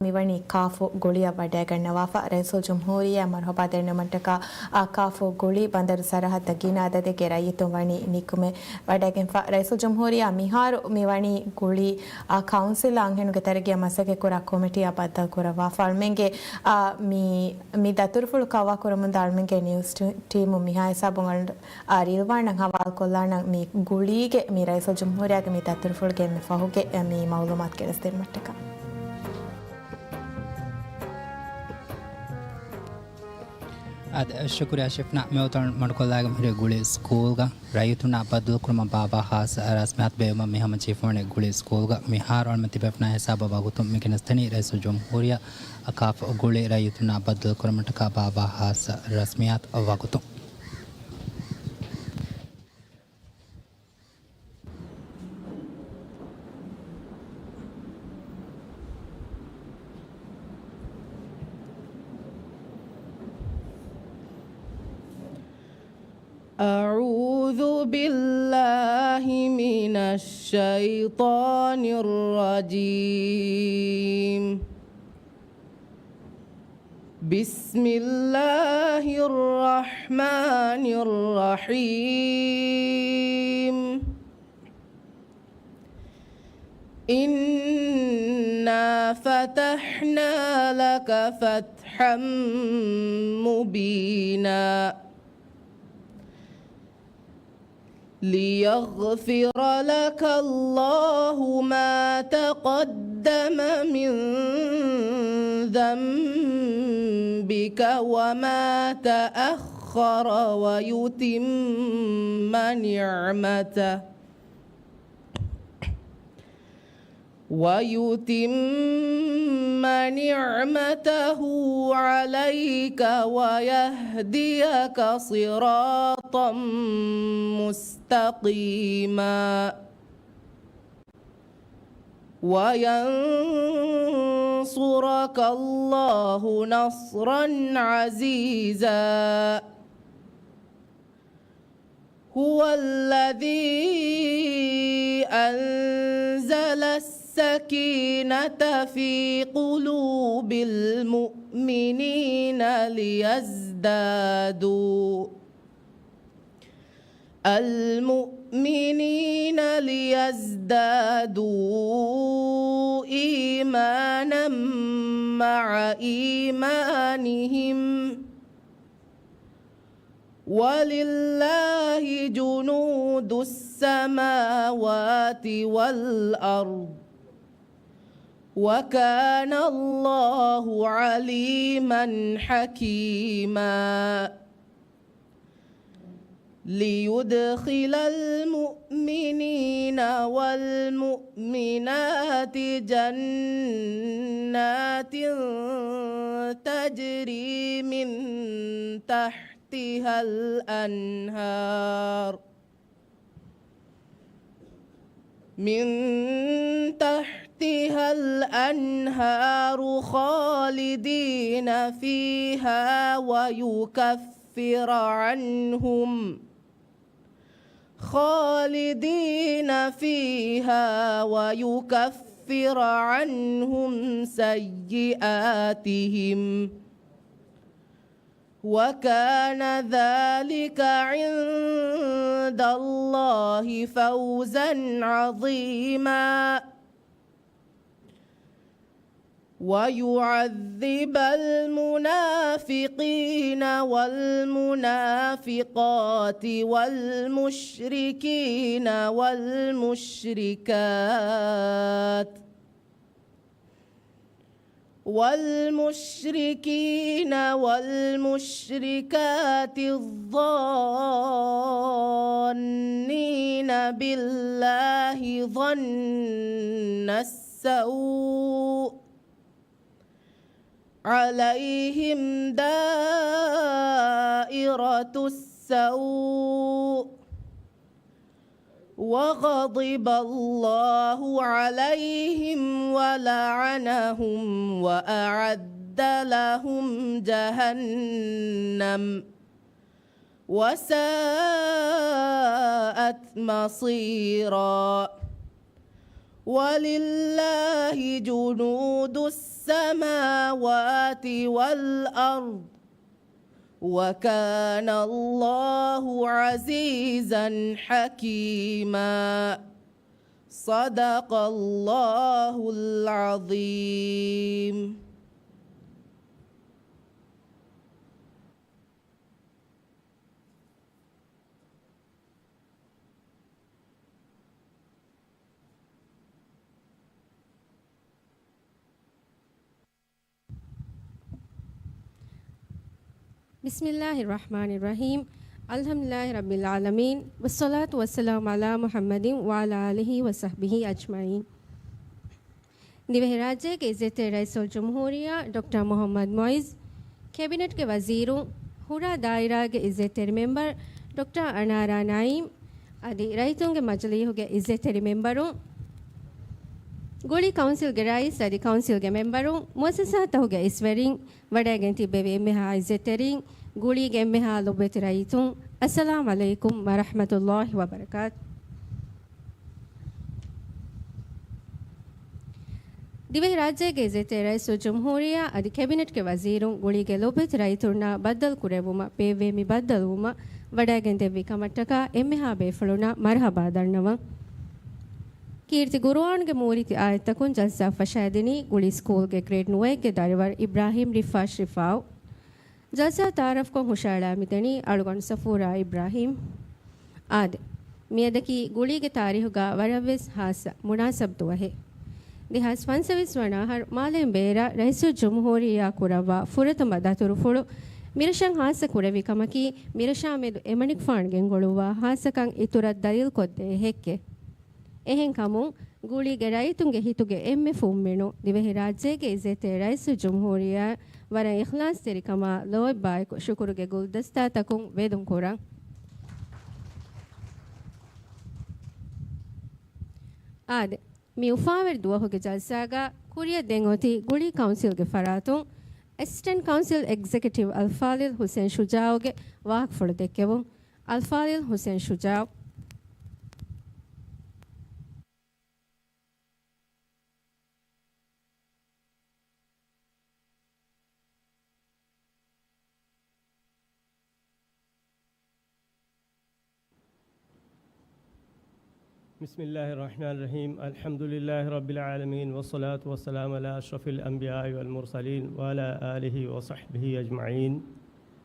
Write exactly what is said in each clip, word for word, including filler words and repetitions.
މިވަނީ ކާފު ގުޅިއަށް ވަޑައިގަންނަވާފަ. ރައީސުލްޖުމްހޫރިއްޔާ މަރުހަބާ ދެންނެވުމަށްޓަކާ އާ ކާފު ގުޅި ބަނދަރު ސަރަހައްދަށް ގިނަ އަދަދެއްގެ ރައްޔިތުން ވަނީ ނިކުމެ ވަޑައިގެންފަ. ރައީސުލްޖުމްހޫރިއްޔާ މިހާރު މިވަނީ ގުޅި އާ ކައުންސިލް އަންހެނުގެ ތަރައްގީއަށް މަސައްކަތްކުރާ ކޮމިޓީއާ ބައްދަލުކުރައްވާފަ. އަޅުމެންގެ އާ މި، މި ދަތުރުފުޅު ކައުވާކުރަމުންދާ އަޅުމެންގެ ނިއުސް ޓީ-، ޓީމު މިހާ ހިސާބުން އަޅު-، އާ ރިލްވާނަށް ހަވާލުކޮށްލާނަން މި ގުޅީގެ މި ރައީސުލްޖުމްހޫރިއްޔާގެ މި ދަތުރުފުޅުގެ އެންމެ ފަހުގެ މި މައުލޫމާތު ގެނެސްދިނުމަށްޓަކާ. އާދެ، ޝުކުރިއްޔާ ޝިފްނާ. މިވަގުތު މަޑުކޮށްލާގެން ހުރި ގުޅި ސްކޫލްގަ ރައްޔިތުންނާ ބައްދަލުކުރުމަށް ބާއްވާ ހާއްސަ ރަސްމިއްޔާތު ބޭއްވުމަށް މިހަމަ ޗީފުވަނީ ގުޅި ސްކޫލްގަ މިހާރު އަޅުމެން ތިބޭފުޅުންނާ ހިސާބަށް ވަގުތު މި ގެނެސްދެނީ ރައީސުލްޖުމްހޫރިއްޔާ އަކާފް ގުޅި ރައްޔިތުންނާ ބައްދަލުކުރުމަށްޓަކާ ބާއްވާ ހާއްސަ ރަސްމިއްޔާތު ވަގުތު. أعوذ بالله من الشيطان الرجيم. بسم الله الرحمن الرحيم. إنا فتحنا لك فتحا مبينا. ليغفر لك الله ما تقدم من ذنبك وما تأخر ويتم نعمته ويتم نعمته عليك ويهديك صراطا مستقيما. وينصرك الله نصرا عزيزا. هو الذي أنزل السكينة في قلوب المؤمنين ليزدادوا، المؤمنين ليزدادوا إيمانا مع إيمانهم، ولله جنود السماوات والأرض، وكان الله عليما حكيما. ليدخل المؤمنين والمؤمنات جنات تجري من تحتها الأنهار، من تحتها الأنهار خالدين فيها ويكفر عنهم، خالدين فيها ويكفر عنهم سيئاتهم، وكان ذلك عند الله فوزا عظيما. ويعذب المنافقين والمنافقات والمشركين والمشركات والمشركين والمشركات الظانين بالله ظن السوء عليهم دائرة السوء وغضب الله عليهم ولعنهم وأعد لهم جهنم وساءت مصيرا. ولله جنود السماوات والأرض وكان الله عزيزا حكيما. صدق الله العظيم. بسم الله الرحمن الرحيم. الحمد لله رب العالمين، والصلاة والسلام على محمد وعلى آله وصحبه أجمعين. ދިވެހިރާއްޖޭގެ އިއްޒަތްތެރި ރައީސުލްޖުމްހޫރިއްޔާ ޑޮކްޓަރ މުޙައްމަދު މުޢިއްޒު، ކެބިނެޓްގެ ވަޒީރުން، ހުރާ ދާއިރާގެ އިއްޒަތްތެރި މެމްބަރު ޑޮކްޓަރ އަނާރާ ނަޢީމް، އަދި ރައްޔިތުންގެ މަޖިލީހުގެ އިއްޒަތްތެރި މެމްބަރުން، ގުޅީ ކައުންސިލްގެ ރައީސް އަދި ކައުންސިލްގެ މެމްބަރުން، މުއައްސަސާތަކުގެ އިސްވެރިން، ވަޑައިގެން ތިއްބެވި އެންމެހާ އިއްޒަތްތެރިން، ގުޅީގެ އެންމެހާ ލޮބުވެތި ރައްޔިތުން، އައްސަލާމް ޢަލައިކުމް ވަރަޙްމަތުﷲި ވަބަރަކާތު. ދިވެހިރާއްޖޭގެ އިއްޒަތްތެރި ރައީސުލްޖުމްހޫރިއްޔާ އަދި ކެބިނެޓްގެ ވަޒީރުން ގުޅީގެ ލޮބުވެތި ރައްޔިތުންނާ ބައްދަލު ކުރެއްވުމަށް ބޭއްވޭ މި ބައްދަލުވުމަށް ވަޑައިގެން ދެއްވި ކަމަށްޓަކާ އެންމެހާ ބޭފުޅުންނަށް މަރުޙަބާ ދަންނަވަން. ކީރިތި ޤުރުއާންގެ މޫރިތި އާޔަތްތަކުން ޖަލްސާ ފަށައިދިނީ ގުޅީ ސްކޫލްގެ ގްރޭޑް ނުވައެއްގެ ދަރިވަރު އިބްރާހީމް ރިފާ ޝިފާއު. ޖަލްސާ ތަޢާރަފްކޮށް ހުށައަޅާ މިދަނީ އަޅުގަނޑު ޞަފޫރާ އިބްރާހީމް. އާދެ، މިއަދަކީ ގުޅީގެ ތާރީޚުގަ ވަރަށްވެސް ހާއްސަ މުނާސަބް ދުވަހެއް. ދެހާސް ފަންސަވީސް ވަނަ އަހަރު މާލެން ބޭރަށް ރައީސުލްޖުމްހޫރިއްޔާ ކުރައްވާ ފުރަތަމަ ދަތުރުފުޅު މިރަށަށް ހާއްސަ ކުރެއްވި ކަމަކީ، މިރަށާމެދު އެމަނިކުފާނު ގެންގުޅުއްވާ ހާއްސަކަން އިތުރަށް ދަލީލްކޮށްދޭ ހެއްކެއް. އެހެންކަމުން، ގުޅީގެ ރައްޔިތުންގެ ހިތުގެ އެންމެ ފުންމިނުން ދިވެހިރާއްޖޭގެ އިއްޒަތްތެރި ރައީސުލްޖުމްހޫރިއްޔާ ވަރަށް އިޚްލާޞްތެރިކަމާ ލޯތްބާއެކު ޝުކުރުގެ ގުލްދަސްތާތަކުން ވެދުން ކުރަން. އާދެ، މި އުފާވެރި ދުވަހުގެ ޖަލްސާގަ ކުރިއަށް ދެން އޮތީ ގުޅީ ކައުންސިލްގެ ފަރާތުން އެސިސްޓެންޓް ކައުންސިލް އެގްޒެކެޓިވް އަލްފާޟިލް ޙުސެން ޝުޖާއުގެ ވާހަކަފުޅު ދެއްކެވުން. އަލްފާޟިލް ޙުސެން ޝުޖާއު. بسم الله الرحمن الرحيم. الحمد لله رب العالمين، والصلاة والسلام على أشرف الأنبياء والمرسلين، وعلى آله وصحبه أجمعين.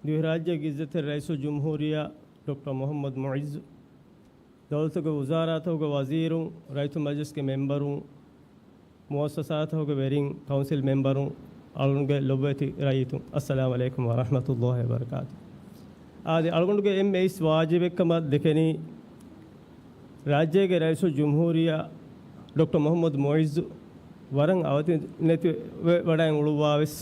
ދިވެހިރާއްޖޭގެ އިއްޒަތްތެރި ރައީސުލްޖުމްހޫރިއްޔާ ޑޮކްޓަރ މުޙައްމަދު މުޢިއްޒު، ދައުލަތުގެ ވުޒާރާތަކުގެ ވަޒީރުން، ރައްޔިތު މަޖިލިސްގެ މެމްބަރުން، މުއައްސަސާތަކުގެ ވެރިން، ކައުންސިލް މެމްބަރުން، އަޅުގަނޑުގެ ލޮބުވެތި ރައްޔިތުން، އައްސަލާމް ޢަލައިކުމް ވަރަޙްމަތުﷲި ވަބަރަކާތު. އާދެ، އަޅުގަނޑުގެ އެންމެ އިސް ވާޖިބެއްކަމަށް ދެކެނީ، ރާއްޖޭގެ ރައީސުލްޖުމްހޫރިއްޔާ ޑޮކްޓަރ މުޙައްމަދު މުޢިއްޒު ވަރަށް އަވަދިނެތި ވެ-، ވަޑައި އުޅުއްވާވެސް،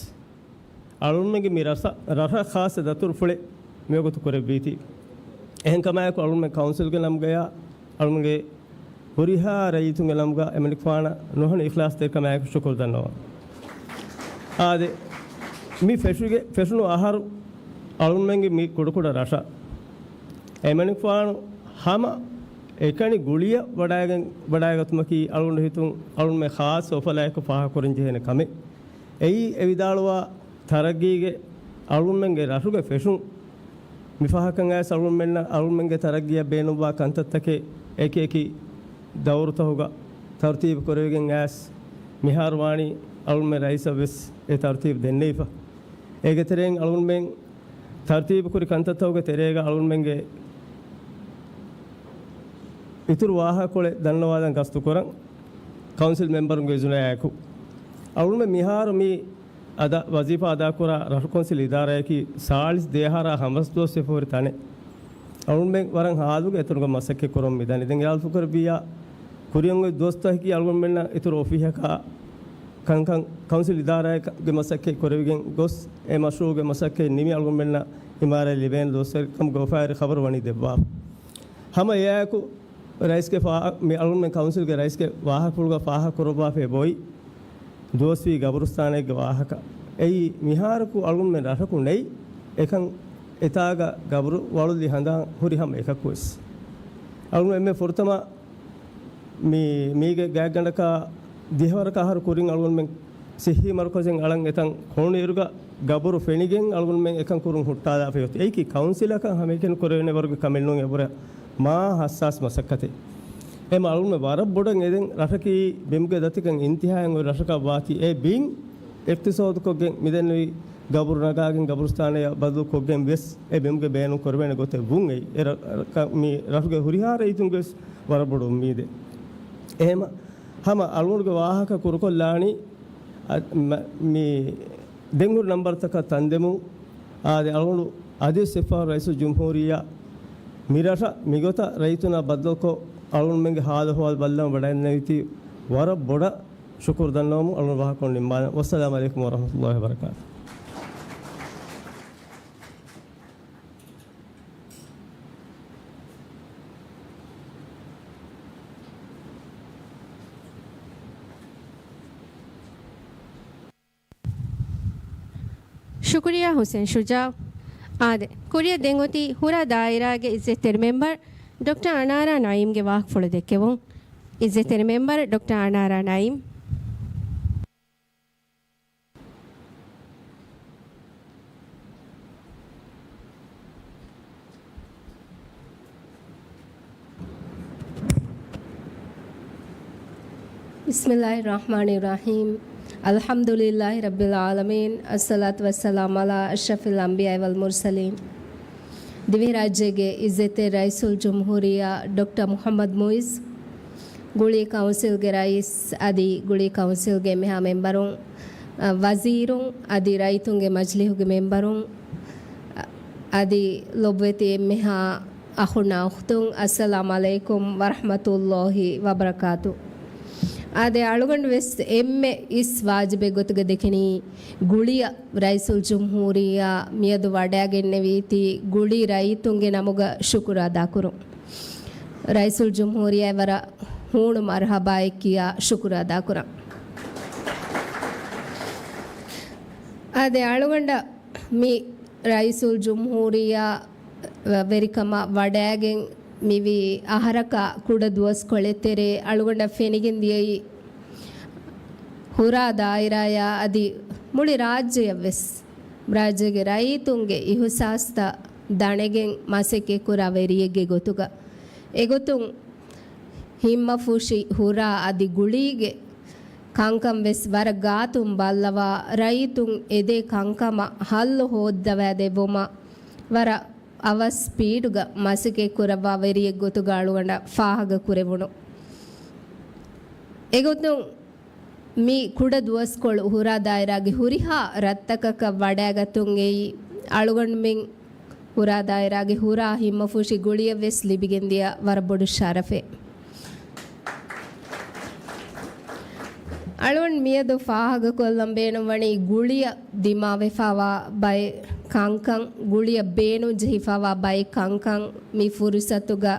އަޅުންމެންގެ މި ރަށަ-، ރަށަށް ޚާއްޞަ ދަތުރުފުޅެއް މިވަގުތު ކުރެއްވީތީ. އެހެންކަމާއެކު އަޅުންމެން ކައުންސިލްގެ ނަމުގަޔާ އަޅުންގެ ހުރިހާ ރައްޔިތުންގެ ނަމުގަ އެމަނިކުފާނަށް ނުހަނު އިޚްލާޞްތެރިކަމާއެކު ޝުކުރު ދަންނަވަން. އާދެ، މި ފެށުގެ-، ފެށުނު އަހަރު އަޅުންމެންގެ މި ކުޑަކުޑަ ރަށަށް އެމަނިކުފާނު ހަމަ އެކަނި ގުޅިއަށް ވަޑައިގެން، ވަޑައިގަތުމަކީ އަޅުގަނޑު ހިތުން އަޅުންމެ ޚާއްޞަ އުފަލާއެކު ފާހަގަކުރަންޖެހޭނެ ކަމެއް. އެއީ އެ ވިދާޅުވާ ތަރައްގީގެ އަޅުންމެންގެ ރަށުގެ ފެށުން މިފަހަކަށް އައިސް އަޅުންމެންނަށް އަޅުންމެންގެ ތަރައްގީއަށް ބޭނުންވާ ކަންތައްތަކެއް އެކި އެކި ދައުރުތަކުގަ ތަރުތީބު ކުރެވިގެން އައިސް މިހާރު ވާނީ އަޅުންމެން ރައީސަށް ވެސް އެ ތަރުތީބު ދެންނެވިފަ. އޭގެ ތެރެއިން އަޅުންމެން ތަރުތީބުކުރި ކަންތައްތަކުގެ ތެރޭގަ އަޅުންމެންގެ އިތުރު ވާހަކަކޮޅެއް ދަންނަވާލަން ގަސްތުކުރަން ކައުންސިލް މެމްބަރުންގެ އިޒުނަޔާއެކު. އަޅުންމެން މިހާރު މި އަދާ ވަޒީފާ އަދާކުރާ ރަށު ކައުންސިލް އިދާރާއަކީ ސާޅީސް ދެއަހަރާ ހަމަސް ދުވަސްވެފަ ހުރި ތަނެއް. އަޅުންމެން ވަރަށް ހާލުގެ އެތަނުގަ މަސައްކަތް ކުރަމުން މިދަނީ. ދެން އެއާލްފުކަރަ ބިޔާ ކުރިއަށް އޮތް ދުވަސްތަކަކީ އަޅުގަނޑުމެންނަށް އިތުރު އޮފީހަކާ ކަންކަން ކައުންސިލް އިދާރާގެ މަސައްކަތް ކުރެވިގެން ގޮސް، އެ މަޝްރޫޢުގެ މަސައްކަތް ނިމި އަޅުގަނޑުމެންނަށް އިމާރާތް ލިބޭނެ ދުވަސްވަރެއްކަމުގެ އުފާވެރި ޚަބަރު ވަނީ ދެއްވާފަ. ހަމަ އެއާއެކު ރައީސްގެ ފާ-، މި އަޅުގަނޑުމެން ކައުންސިލްގެ ރައީސްގެ ވާހަކަފުޅުގަ ފާހަގަކުރައްވާފައި އޮތް ދުވަސްވީ ގަބުރުސްތާނެއްގެ ވާހަކަ. އެއީ މިހާރަކު އަޅުގަނޑުމެން ރަށަކު ނެތް އެކަން އެތާގަ ގަބުރު ވަޅުލި ހަނދާން ހުރި ހަމަ އެކަކުވެސް. އަޅުގަނޑު އެންމެ ފުރަތަމަ މި-، މީގެ ގާތްގަނޑަކާ ދިހަވަރަކަށް އަހަރު ކުރިން އަޅުގަނޑުމެން ސިއްހީ މަރުކަޒެއް އަޅަން އެތަން ކޯނުއިރުގަ ގަބުރު ފެނިގެން އަޅުގަނޑުމެން އެކަން ކުރުން ހުއްޓާލާފައި އޮތީ. އެއީކީ ކައުންސިލަކަށް ހަމައެކަނި ކުރެވޭނެ ވަރުގެ ކަމެއް ނޫން. އެބުރަ މާ ހައްސާސް މަސައްކަތެއް. އެމަ އަޅުގަނޑު ވަރަށް ބޮޑަށް އެދެން ރަށަކީ ބިމުގެ ދަތިކަން އިންތިހާއިން އޮތް ރަށަކަށް ވާތީ. އެ ބިން އިޤްތިޞާދުކޮށްގެން މިދެންނެވި ގަބުރު ނަގާގެން ގަބުރުސްތާނަޔަށް ބަދަލު ކޮށްގެން ވެސް އެ ބިމުގެ ބޭނުން ކުރެވޭނެ ގޮތެއް ވުން އެއީ. އެ ރަ-، ރަ-، ކަ-، މި ރަށުގެ ހުރިހާ ރައްޔިތުންގެ ވެސް ވަރަށް ބޮޑު އުއްމީދެއް. އެހެމަ ހަމަ އަޅުގަނޑުގެ ވާހަކަ ކުރުކޮށްލާނީ އަ، މަ-، މި ދެންހުރި ނަންބަރުތަކަށް ތަންދެމުން. އާދެ، އަޅުގަނޑު އަދިވެސް އެއްފަހަރު ރައީސުލްޖުމްހޫރިއްޔާ މި ރަށަށް މިގޮތަށް ރައްޔިތުންނާ ބައްދަލުކޮށް އަޅުގަނޑުމެންގެ ހާލު އަހުވާލު ބައްލަވަން ވަޑައިގެންނެވީތީ ވަރަށް ބޮޑަށް ޝުކުރު ދަންނަވަމުން އަޅުގަނޑު ވާހަކަ ކޮށް ނިންމާލަން. ވައްސަލާމް ޢަލައިކުމް ވަރަޙްމަތުﷲި ވަބަރަކާތުހު. ޝުކުރިއްޔާ ޙުސެން ޝުޖާޢު. އާދެ، ކުރިއަށް ދެން އޮތީ ހުރާ ދާއިރާގެ ޢިއްޒަތްތެރި މެމްބަރު ޑޮކްޓަރ އަނާރާ ނަޢީމްގެ ވާހަކަފުޅު ދެއްކެވުން. ޢިއްޒަތްތެރި މެމްބަރު ޑޮކްޓަރ އަނާރާ ނަޢީމް. بسم الله الرحمن الرحيم. الحمد لله رب العالمين. الصلاة والسلام على أشرف الأنبياء والمرسلين. ދިވެހިރާއްޖޭގެ ޢިއްޒަތްތެރި ރައީސުލްޖުމްހޫރިއްޔާ ޑޮކްޓަރ މުޙައްމަދު މުޢިއްޒު، ގުޅީ ކައުންސިލްގެ ރައީސް އަދި ގުޅީ ކައުންސިލްގެ އެންމެހާ މެމްބަރުން، އަ، ވަޒީރުން އަދި ރައްޔިތުންގެ މަޖިލީހުގެ މެމްބަރުން، އަ، އަދި ލޮބުވެތި އެންމެހާ އަޚުންނާ އުޚްތުން، އައްސަލާމް ޢަލައިކުމް ވަރަޙްމަތުﷲި ވަބަރަކާތު. އާދެ، އަޅުގަނޑު ވެސް އެންމެ އިސް ވާޖިބެއް ގޮތުގަ ދެކެނީ ގުޅިއަށް ރައީސުލްޖުމްހޫރިއްޔާ މިއަދު ވަޑައިގެންނެވީތީ ގުޅީ ރައްޔިތުންގެ ނަމުގަ ޝުކުރު އަދާކުރުން. ރައީސުލްޖުމްހޫރިއްޔާ ވަރަށް ހޫނު މަރުޙަބާއެއް ކިޔާ ޝުކުރު އަދާކުރަން. އާދެ، އަޅުގަނޑަށް މި ރައީސުލްޖުމްހޫރިއްޔާ ވެރިކަމަށް ވަޑައިގެން މިވީ އަހަރަކާ ކުޑަ ދުވަސްކޮޅެއް ތެރޭ އަޅުގަނޑަށް ފެނިގެން ދިޔައީ ހުރާ ދާއިރާޔާ އަދި މުޅި ރާއްޖެއަށް ވެސް ރާއްޖޭގެ ރައްޔިތުންގެ އިހުސާސްތައް ދަނެގެން މަސައްކަތްކުރާ ވެރިއެއްގެ ގޮތުގަ. އެގޮތުން ހިތްމަފުށި ހުރާ އަދި ގުޅީގެ ކަންކަން ވެސް ވަރަށް ގާތުން ބައްލަވާ، ރައްޔިތުން އެދޭ ކަންކަމަށް ހައްލު ހޯއްދަވާދެއްވުމަށް ވަރަށް އަވަސް ސްޕީޑުގަ މަސައްކަތް ކުރައްވާ ވެރިއެއް ގޮތުގަ އަޅުގަނޑަށް ފާހަގަ ކުރެވުނު. އެގޮތުން މި ކުޑަ ދުވަސްކޮޅު ހުރާ ދާއިރާގެ ހުރިހާ ރަށްތަކަކަށް ވަޑައިގަތުން އެއީ އަޅުގަނޑުމެން ހުރާ ދާއިރާގެ ހުރާ ހިތްމަފުށި ގުޅިއަށް ވެސް ލިބިގެންދިޔަ ވަރަށް ބޮޑު ޝަރަފެއް. އަޅުގަނޑު މިއަދު ފާހަގަކޮށްލަން ބޭނުންވަނީ ގުޅިއަށް ދިމާވެފަވާ ބައެއް ކަންކަން، ގުޅިއަށް ބޭނުން ޖެހިފަވާ ބައެއް ކަންކަން މި ފުރުސަތުގަ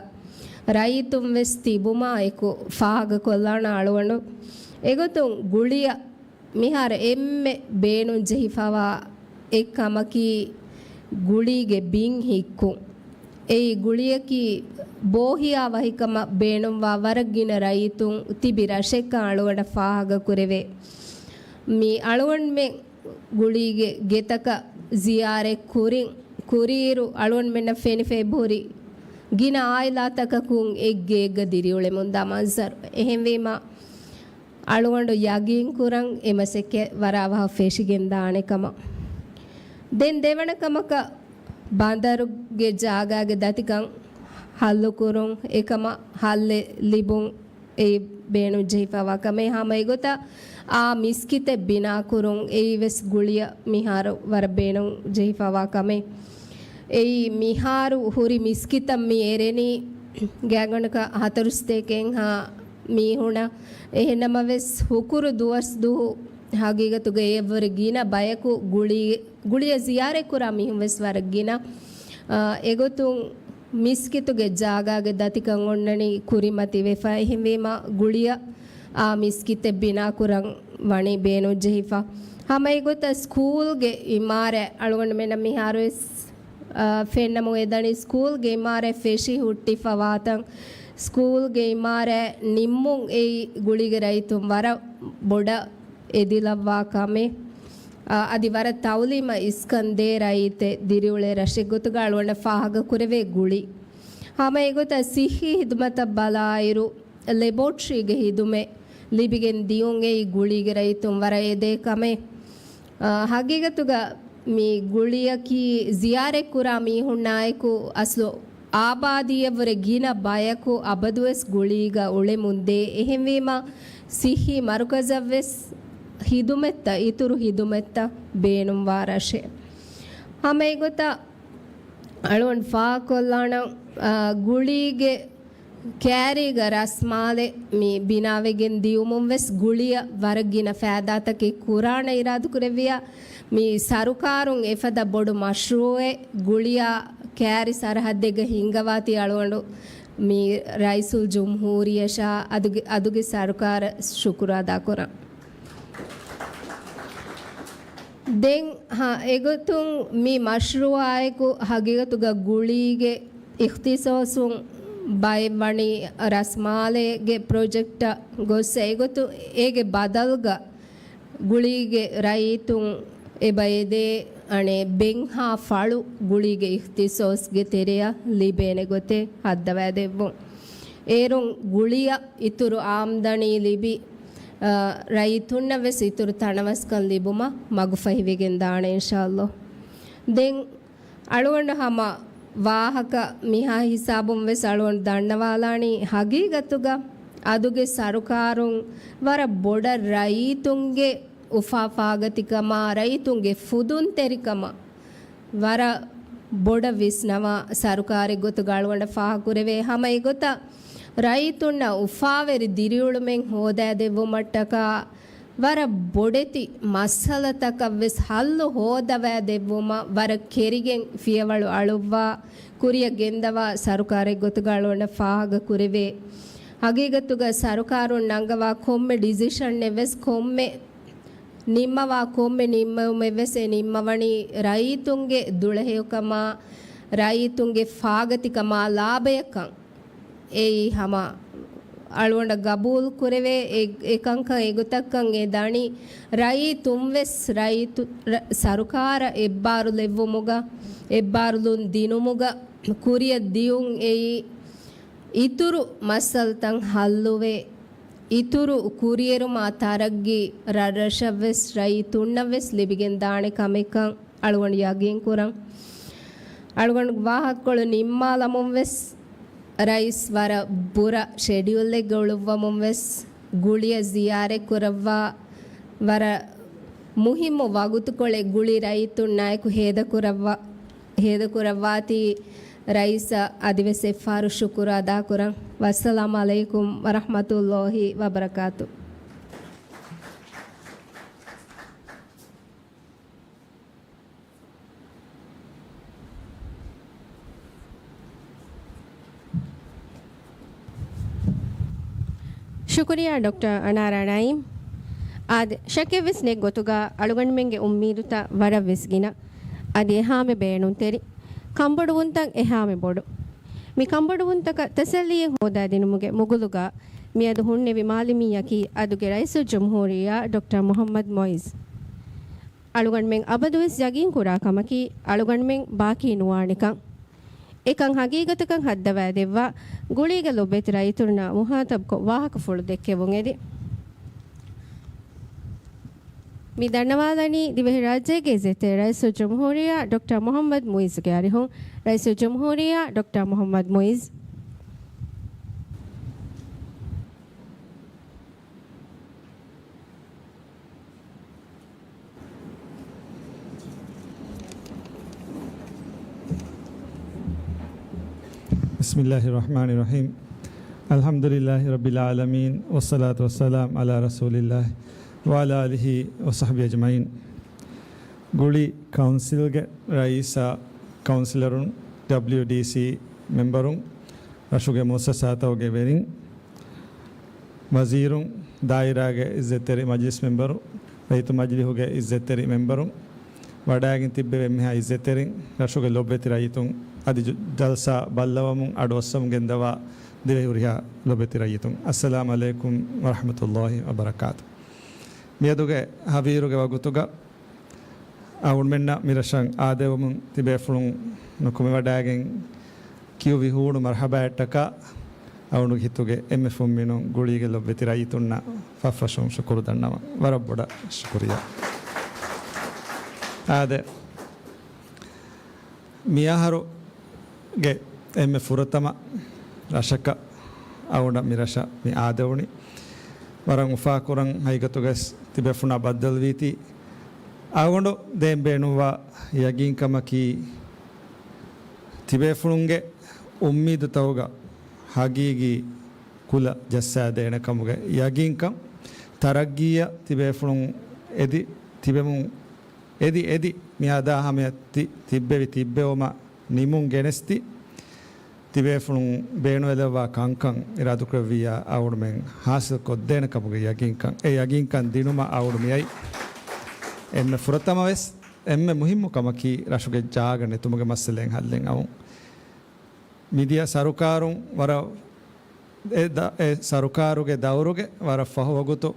ރައްޔިތުން ވެސް ތިބުމާ އެކު ފާހަގަކޮށްލާނަ އަޅުގަނޑު. އެގޮތުން ގުޅިއަށް މިހާރު އެންމެ ބޭނުން ޖެހިފަވާ އެއް ކަމަކީ ގުޅީގެ ބިން ހިއްކުން. އެއީ ގުޅިއަކީ ބޯހިޔާވަހިކަމަށް ބޭނުންވާ ވަރަށް ގިނަ ރައްޔިތުން ތިބި ރަށެއްކަން އަޅުގަނޑަށް ފާހަގަ ކުރެވޭ. މި އަޅުގަނޑުމެން ގުޅީގެ ގެތަކަށް ޒިޔާރަތް ކުރިން، ކުރިއިރު އަޅުގަނޑުމެންނަށް ފެނިފައި ހުރި ގިނަ އާއިލާތަކަކުން އެއްގެއެއްގަ ދިރިއުޅެމުންދާ މަންޒަރު. އެހެންވީމަ، އަޅުގަނޑު ޔަގީންކުރަން އެ މަސައްކަތް ވަރަށް އަވަހަށް ފެށިގެންދާނެ ކަމަށް. ދެން ދެވަނަ ކަމަކަށް ބަނދަރުގެ ޖާގާގެ ދަތިކަން ހައްލުކުރުން، އެކަމަށް ހައްލެއް ލިބުން އެއީ ބޭނުން ޖެހިފަވާ ކަމެއް. ހަމަ އެގޮތަށް އާ މިސްކިތެއް ބިނާކުރުން އެއީ ވެސް ގުޅިއަށް މިހާރު ވަރަށް ބޭނުން ޖެހިފަވާ ކަމެއް. އެއީ މިހާރު ހުރި މިސްކިތަށް މި އެރެނީ ގާތްގަނޑަކަށް ހަތަރު ސަތޭކައެއްހާ މީހުނަށް. އެހެންނަމަވެސް ހުކުރު ދުވަސް ދުވަހު ހަގީގަތުގައި އެއަށްވުރެ ގިނަ ބަޔަކު ގުޅީ، ގުޅިއަށް ޒިޔާރަތްކުރާ މީހުން ވެސް ވަރަށް ގިނަ. އާ، އެގޮތުން މިސްކިތުގެ ޖާގާގެ ދަތިކަން އޮންނަނީ ކުރިމަތިވެފަ. އެހެންވީމަ ގުޅިއަށް އާ މިސްކިތެއް ބިނާކުރަން ވަނީ ބޭނުންޖެހިފަ. ހަމަ އެގޮތަށް ސްކޫލްގެ އިމާރާތް އަޅުގަނޑުމެންނަށް މިހާރުވެސް، އާ، ފެންނަމުން އެދަނީ ސްކޫލްގެ އިމާރާތް ފެށި ހުއްޓިފަވާތަން. ސްކޫލްގެ އިމާރާތް ނިންމުން އެއީ ގުޅީގެ ރައްޔިތުން ވަރަށް ބޮޑަށް އެދިލައްވާ ކަމެއް، އަ، އަދި ވަރަށް ތައުލީމަށް އިސްކަން ދޭ ރައްޔިތެއް ދިރިއުޅޭ ރަށެއް ގޮތުގަ އަޅުގަނޑަށް ފާހަގަ ކުރެވޭ ގުޅީ. ހަމަ އެގޮތަށް ސިއްހީ ހިދުމަތަށް ބަލާއިރު، ލެބޯޓްރީގެ ހިދުމަތް ލިބިގެން ދިޔުން އެއީ ގުޅީގެ ރައްޔިތުން ވަރަށް އެދޭ ކަމެއް. އާ، ހަގީގަތުގަ މި ގުޅިއަކީ ޒިޔާރަތްކުރާ މީހުންނާއެކު އަސްލު އާބާދީއަށްވުރެ ގިނަ ބަޔަކު އަބަދުވެސް ގުޅީގަ އުޅެމުންދޭ. އެހެންވީމަ ސިއްހީ މަރުކަޒަށްވެސް ހިދުމަތްތައް، އިތުރު ހިދުމަތްތައް ބޭނުންވާ ރަށެއް. ހަމަ އެގޮތަށް އަޅުގަނޑު ފާހަގަކޮށްލާނަން، އާ، ގުޅީގެ ކައިރީގަ ރަސްމާލެ މި ބިނާވެގެން ދިޔުމުން ވެސް ގުޅިއަށް ވަރަށް ގިނަ ފައިދާތަކެއް ކުރާނަ އިރާދަކުރެއްވިޔާ، މި ސަރުކާރުން އެފަދަ ބޮޑު މަޝްރޫއެއް ގުޅިއާ ކައިރި ސަރަހައްދެއްގަ ހިންގަވާތީ އަޅުގަނޑު މި ރައީސުލްޖުމްހޫރިއްޔަށާ އަދުގެ، އަދުގެ ސަރުކާރަށް ޝުކުރު އަދާކުރަން. ދެން، ހަ، އެގޮތުން މި މަޝްރޫއާއެކު ހަގީގަތުގަ ގުޅީގެ އިޚްތިޞާޞުން ބައެއް ވަނީ ރަސްމާލޭގެ ޕްރޮޖެކްޓަށް ގޮއްސަ އެގޮތު އޭގެ ބަދަލުގަ ގުޅީގެ ރައްޔިތުން އެބަ އެދޭ އަނެއް ބެންހާ ފަޅު ގުޅީގެ އިޚްތިޞާޞްގެ ތެރެއަށް ލިބޭނެ ގޮތެއް ހައްދަވައިދެއްވުން. އޭރުން ގުޅިއަށް އިތުރު އާމްދަނީ ލިބި، އަ، ރައްޔިތުންނަށް ވެސް އިތުރު ތަނަވަސްކަން ލިބުމަށް މަގުފަހިވެގެން ދާނެ އިންޝާﷲ. ދެން އަޅުގަނޑު ހަމަ ވާހަކަ މިހާ ހިސާބުން ވެސް އަޅުގަނޑު ދަންނަވާލާނީ ހަގީގަތުގަ އަދުގެ ސަރުކާރުން ވަރަށް ބޮޑަށް ރައްޔިތުންގެ އުފާ ފާގަތިކަމާ، ރައްޔިތުންގެ ފުދުންތެރިކަމަށް ވަރަށް ބޮޑަށް ވިސްނަވާ ސަރުކާރެއް ގޮތުގަ އަޅުގަނޑަށް ފާހަގަކުރެވޭ. ހަމަ އެގޮތަށް ރައްޔިތުންނަށް އުފާވެރި ދިރިއުޅުމެއް ހޯދައިދެއްވުމަށްޓަކާ ވަރަށް ބޮޑެތި މައްސަލަތަކަށް ވެސް ހައްލު ހޯދަވައިދެއްވުމަށް ވަރަށް ކެރިގެން ފިޔަވަޅު އަޅުއްވާ، ކުރިއަށް ގެންދަވާ ސަރުކާރެއް ގޮތުގަ އަޅުގަނޑަށް ފާހަގަކުރެވޭ. ހަގީގަތުގަ ސަރުކާރުން ނަންގަވާ ކޮންމެ ޑިސިޝަނެއް ވެސް، ކޮންމެ ނިންމަވާ ކޮންމެ ނިންމުމެއް ވެސް އެ ނިންމަވަނީ ރައްޔިތުންގެ ދުޅަހެޔޮކަމާ، ރައްޔިތުންގެ ފާގަތިކަމާ ލާބަޔަކަށް. އެއީ ހަމަ އަޅުގަނޑަށް ގަބޫލު ކުރެވޭ އެ، އެކަންކަން އެގޮތަށްކަން އެ ދަނީ. ރައްޔިތުން ވެސް ރައްޔިތު، ރަ، ސަރުކާރަށް އެއްބާރު ލެއްވުމުގަ، އެއްބާރުލުން ދިނުމުގަ ކުރިއަށް ދިޔުން އެއީ އިތުރު މައްސަލަތައް ހައްލުވެ، އިތުރު ކުރިއެރުމާ ތަރައްގީ ރަށްރަށަށްވެސް ރައްޔިތުންނަށްވެސް ލިބިގެން ދާނެ ކަމެއްކަން އަޅުގަނޑު ޔަގީން ކުރަން. އަޅުގަނޑު ވާހަކަކޮޅު ނިންމާލަމުން ވެސް ރައީސް ވަރަށް ބުރަ ޝެޑިއުލެއްގަ އުޅުއްވަމުން ވެސް ގުޅިއަށް ޒިޔާރަތް ކުރައްވާ، ވަރަށް މުހިއްމު ވަގުތުކޮޅެއް ގުޅި ރައްޔިތުންނާއެކު ހޭދަކުރައްވާ، ހޭދަކުރައްވާތީ ރައީސަށް އަދިވެސް އެއްފަހަރު ޝުކުރު އަދާކުރަން. ވައްސަލާމް ޢަލައިކުމް ވަރަޙްމަތުﷲި ވަބަރަކާތު. ޝުކުރިއްޔާ ޑޮކްޓަރ އަނާރާ ނައީމް. އާދެ، ޝައްކެއްވެސް ނެތް ގޮތުގަ އަޅުގަނޑުމެންގެ އުއްމީދުތައް ވަރަށްވެސް ގިނަ. އަދި އެހާމެ ބޭނުންތެރި. ކަންބޮޑުވުންތައް އެހާމެ ބޮޑު. މި ކަންބޮޑުވުންތަކަށް ތަސައްލީއެއް ހޯދާދިނުމުގެ މުގުލުގަ މިއަދު ހުންނެވި މާލެމީއަކީ އަދުގެ ރައީސުލްޖުމްހޫރިއްޔާ ޑޮކްޓަރ މުޙައްމަދު މުޢިއްޒު. އަޅުގަނޑުމެން އަބަދުވެސް ޔަގީންކުރާ ކަމަކީ، އަޅުގަނޑުމެން ބާކީ ނުވާނެކަން. އެކަން ހަގީގަތަކަށް ހައްދަވައިދެއްވާ، ގުޅީގެ ލޮބުވެތި ރައްޔިތުންނާ މުހާތަބްކޮށް ވާހަކަފުޅު ދެއްކެވުން އެދި. މި ދަންނަވާލަނީ ދިވެހިރާއްޖޭގެ އިއްޒަތްތެރި ރައީސުލްޖުމްހޫރިއްޔާ ޑޮކްޓަރ މުޙައްމަދު މުޢިއްޒުގެ އަރިހުން. ރައީސުލްޖުމްހޫރިއްޔާ ޑޮކްޓަރ މުޙައްމަދު މުޢިއްޒު. بسم الله الرحمن الرحيم. الحمد لله رب العالمين، والصلاة والسلام على رسول الله وعلى آله وصحبه أجمعين. ގުޅި ކައުންސިލްގެ ރައީސާ، ކައުންސިލަރުން، ޑަބްލިޔުޑީސީ މެމްބަރުން، ރަށުގެ މުއައްސަސާތަކުގެ ވެރިން، ވަޒީރުން، ދާއިރާގެ އިއްޒަތްތެރި މަޖިލިސް މެމްބަރު، ރައްޔިތު މަޖިލިހުގެ އިއްޒަތްތެރި މެމްބަރުން، ވަޑައިގެން ތިއްބެވި އެންމެހާ އިއްޒަތްތެރިން، ރަށުގެ ލޮބުވެތި ރައްޔިތުން، އަދި ޖު-، ޖަލްސާ ބައްލަވަމުން އަޑުއައްސަވަމުން ގެންދަވާ ދިވެހި ހުރިހާ ލޮބުވެތި ރައްޔިތުން، އައްސަލާމް ޢަލައިކުމް ވަރަޙްމަތުﷲި ވަބަރަކާތު. މިއަދުގެ ހަވީރުގެ ވަގުތުގަ އަޅުގަނޑުމެންނަށް މިރަށަށް އާދެވުމުން ތިބޭފުޅުން ނުކުމެވަޑައިގެން ކިޔު ވިހޫނު މަރްހަބާއަށްޓަކާ އަޅުގަނޑުގެ ހިތުގެ އެންމެ ފުންމިނުން ގުޅީގެ ލޮބުވެތި ރައްޔިތުންނަށް ފަށްފަށުން ޝުކުރު ދަންނަވަން. ވަރަށް ބޮޑަށް ޝުކުރިއްޔާ. އާދެ، މިއަހަރުގެ އެންމެ ފުރަތަމަ ރަށަކަށް އަޅުގަނޑަށް މިރަށަށް މި އާދެވުނީ. ވަރަށް އުފާކުރަން ހަގީގަތުގައި ތިބޭފުޅުންނާ ބައްދަލުވީތީ. އަޅުގަނޑު ދޭން ބޭނުންވާ ޔަގީންކަމަކީ، ތިބޭފުޅުންގެ އުއްމީދުތަކުގަ ހަގީގީ ކުލަ ޖައްސާދޭނެ ކަމުގެ ޔަގީންކަން. ތަރައްގީއަށް ތިބޭފުޅުން އެދި ތިބެމުން އެދި އެދި މިއަދާ ހަމަޔަށް ތި-، ތިއްބެވި ތިއްބެވުމަށް ނިމުން ގެނެސްދި، ތިބޭފުޅުން ބޭނުންވެލައްވާ ކަންކަން އިރާދަކުރެއްވިއްޔާ އަޅުގަނޑުމެން ހާސިލް ކޮށްދޭނެ ކަމުގެ ޔަގީންކަން. އެ ޔަގީންކަން ދިނުމަށް އަޅުގަނޑު މިއައީ. އެންމެ ފުރަތަމަ ވެސް، އެންމެ މުހިއްމު ކަމަކީ ރަށުގެ ޖާގަ ނެތުމުގެ މައްސަލައިން ހައްލެއް އައުން. މިދިޔަ ސަރުކާރުން ވަރަށް އެ ދަ-، އެ ސަރުކާރުގެ ދައުރުގެ ވަރަށް ފަހު ވަގުތު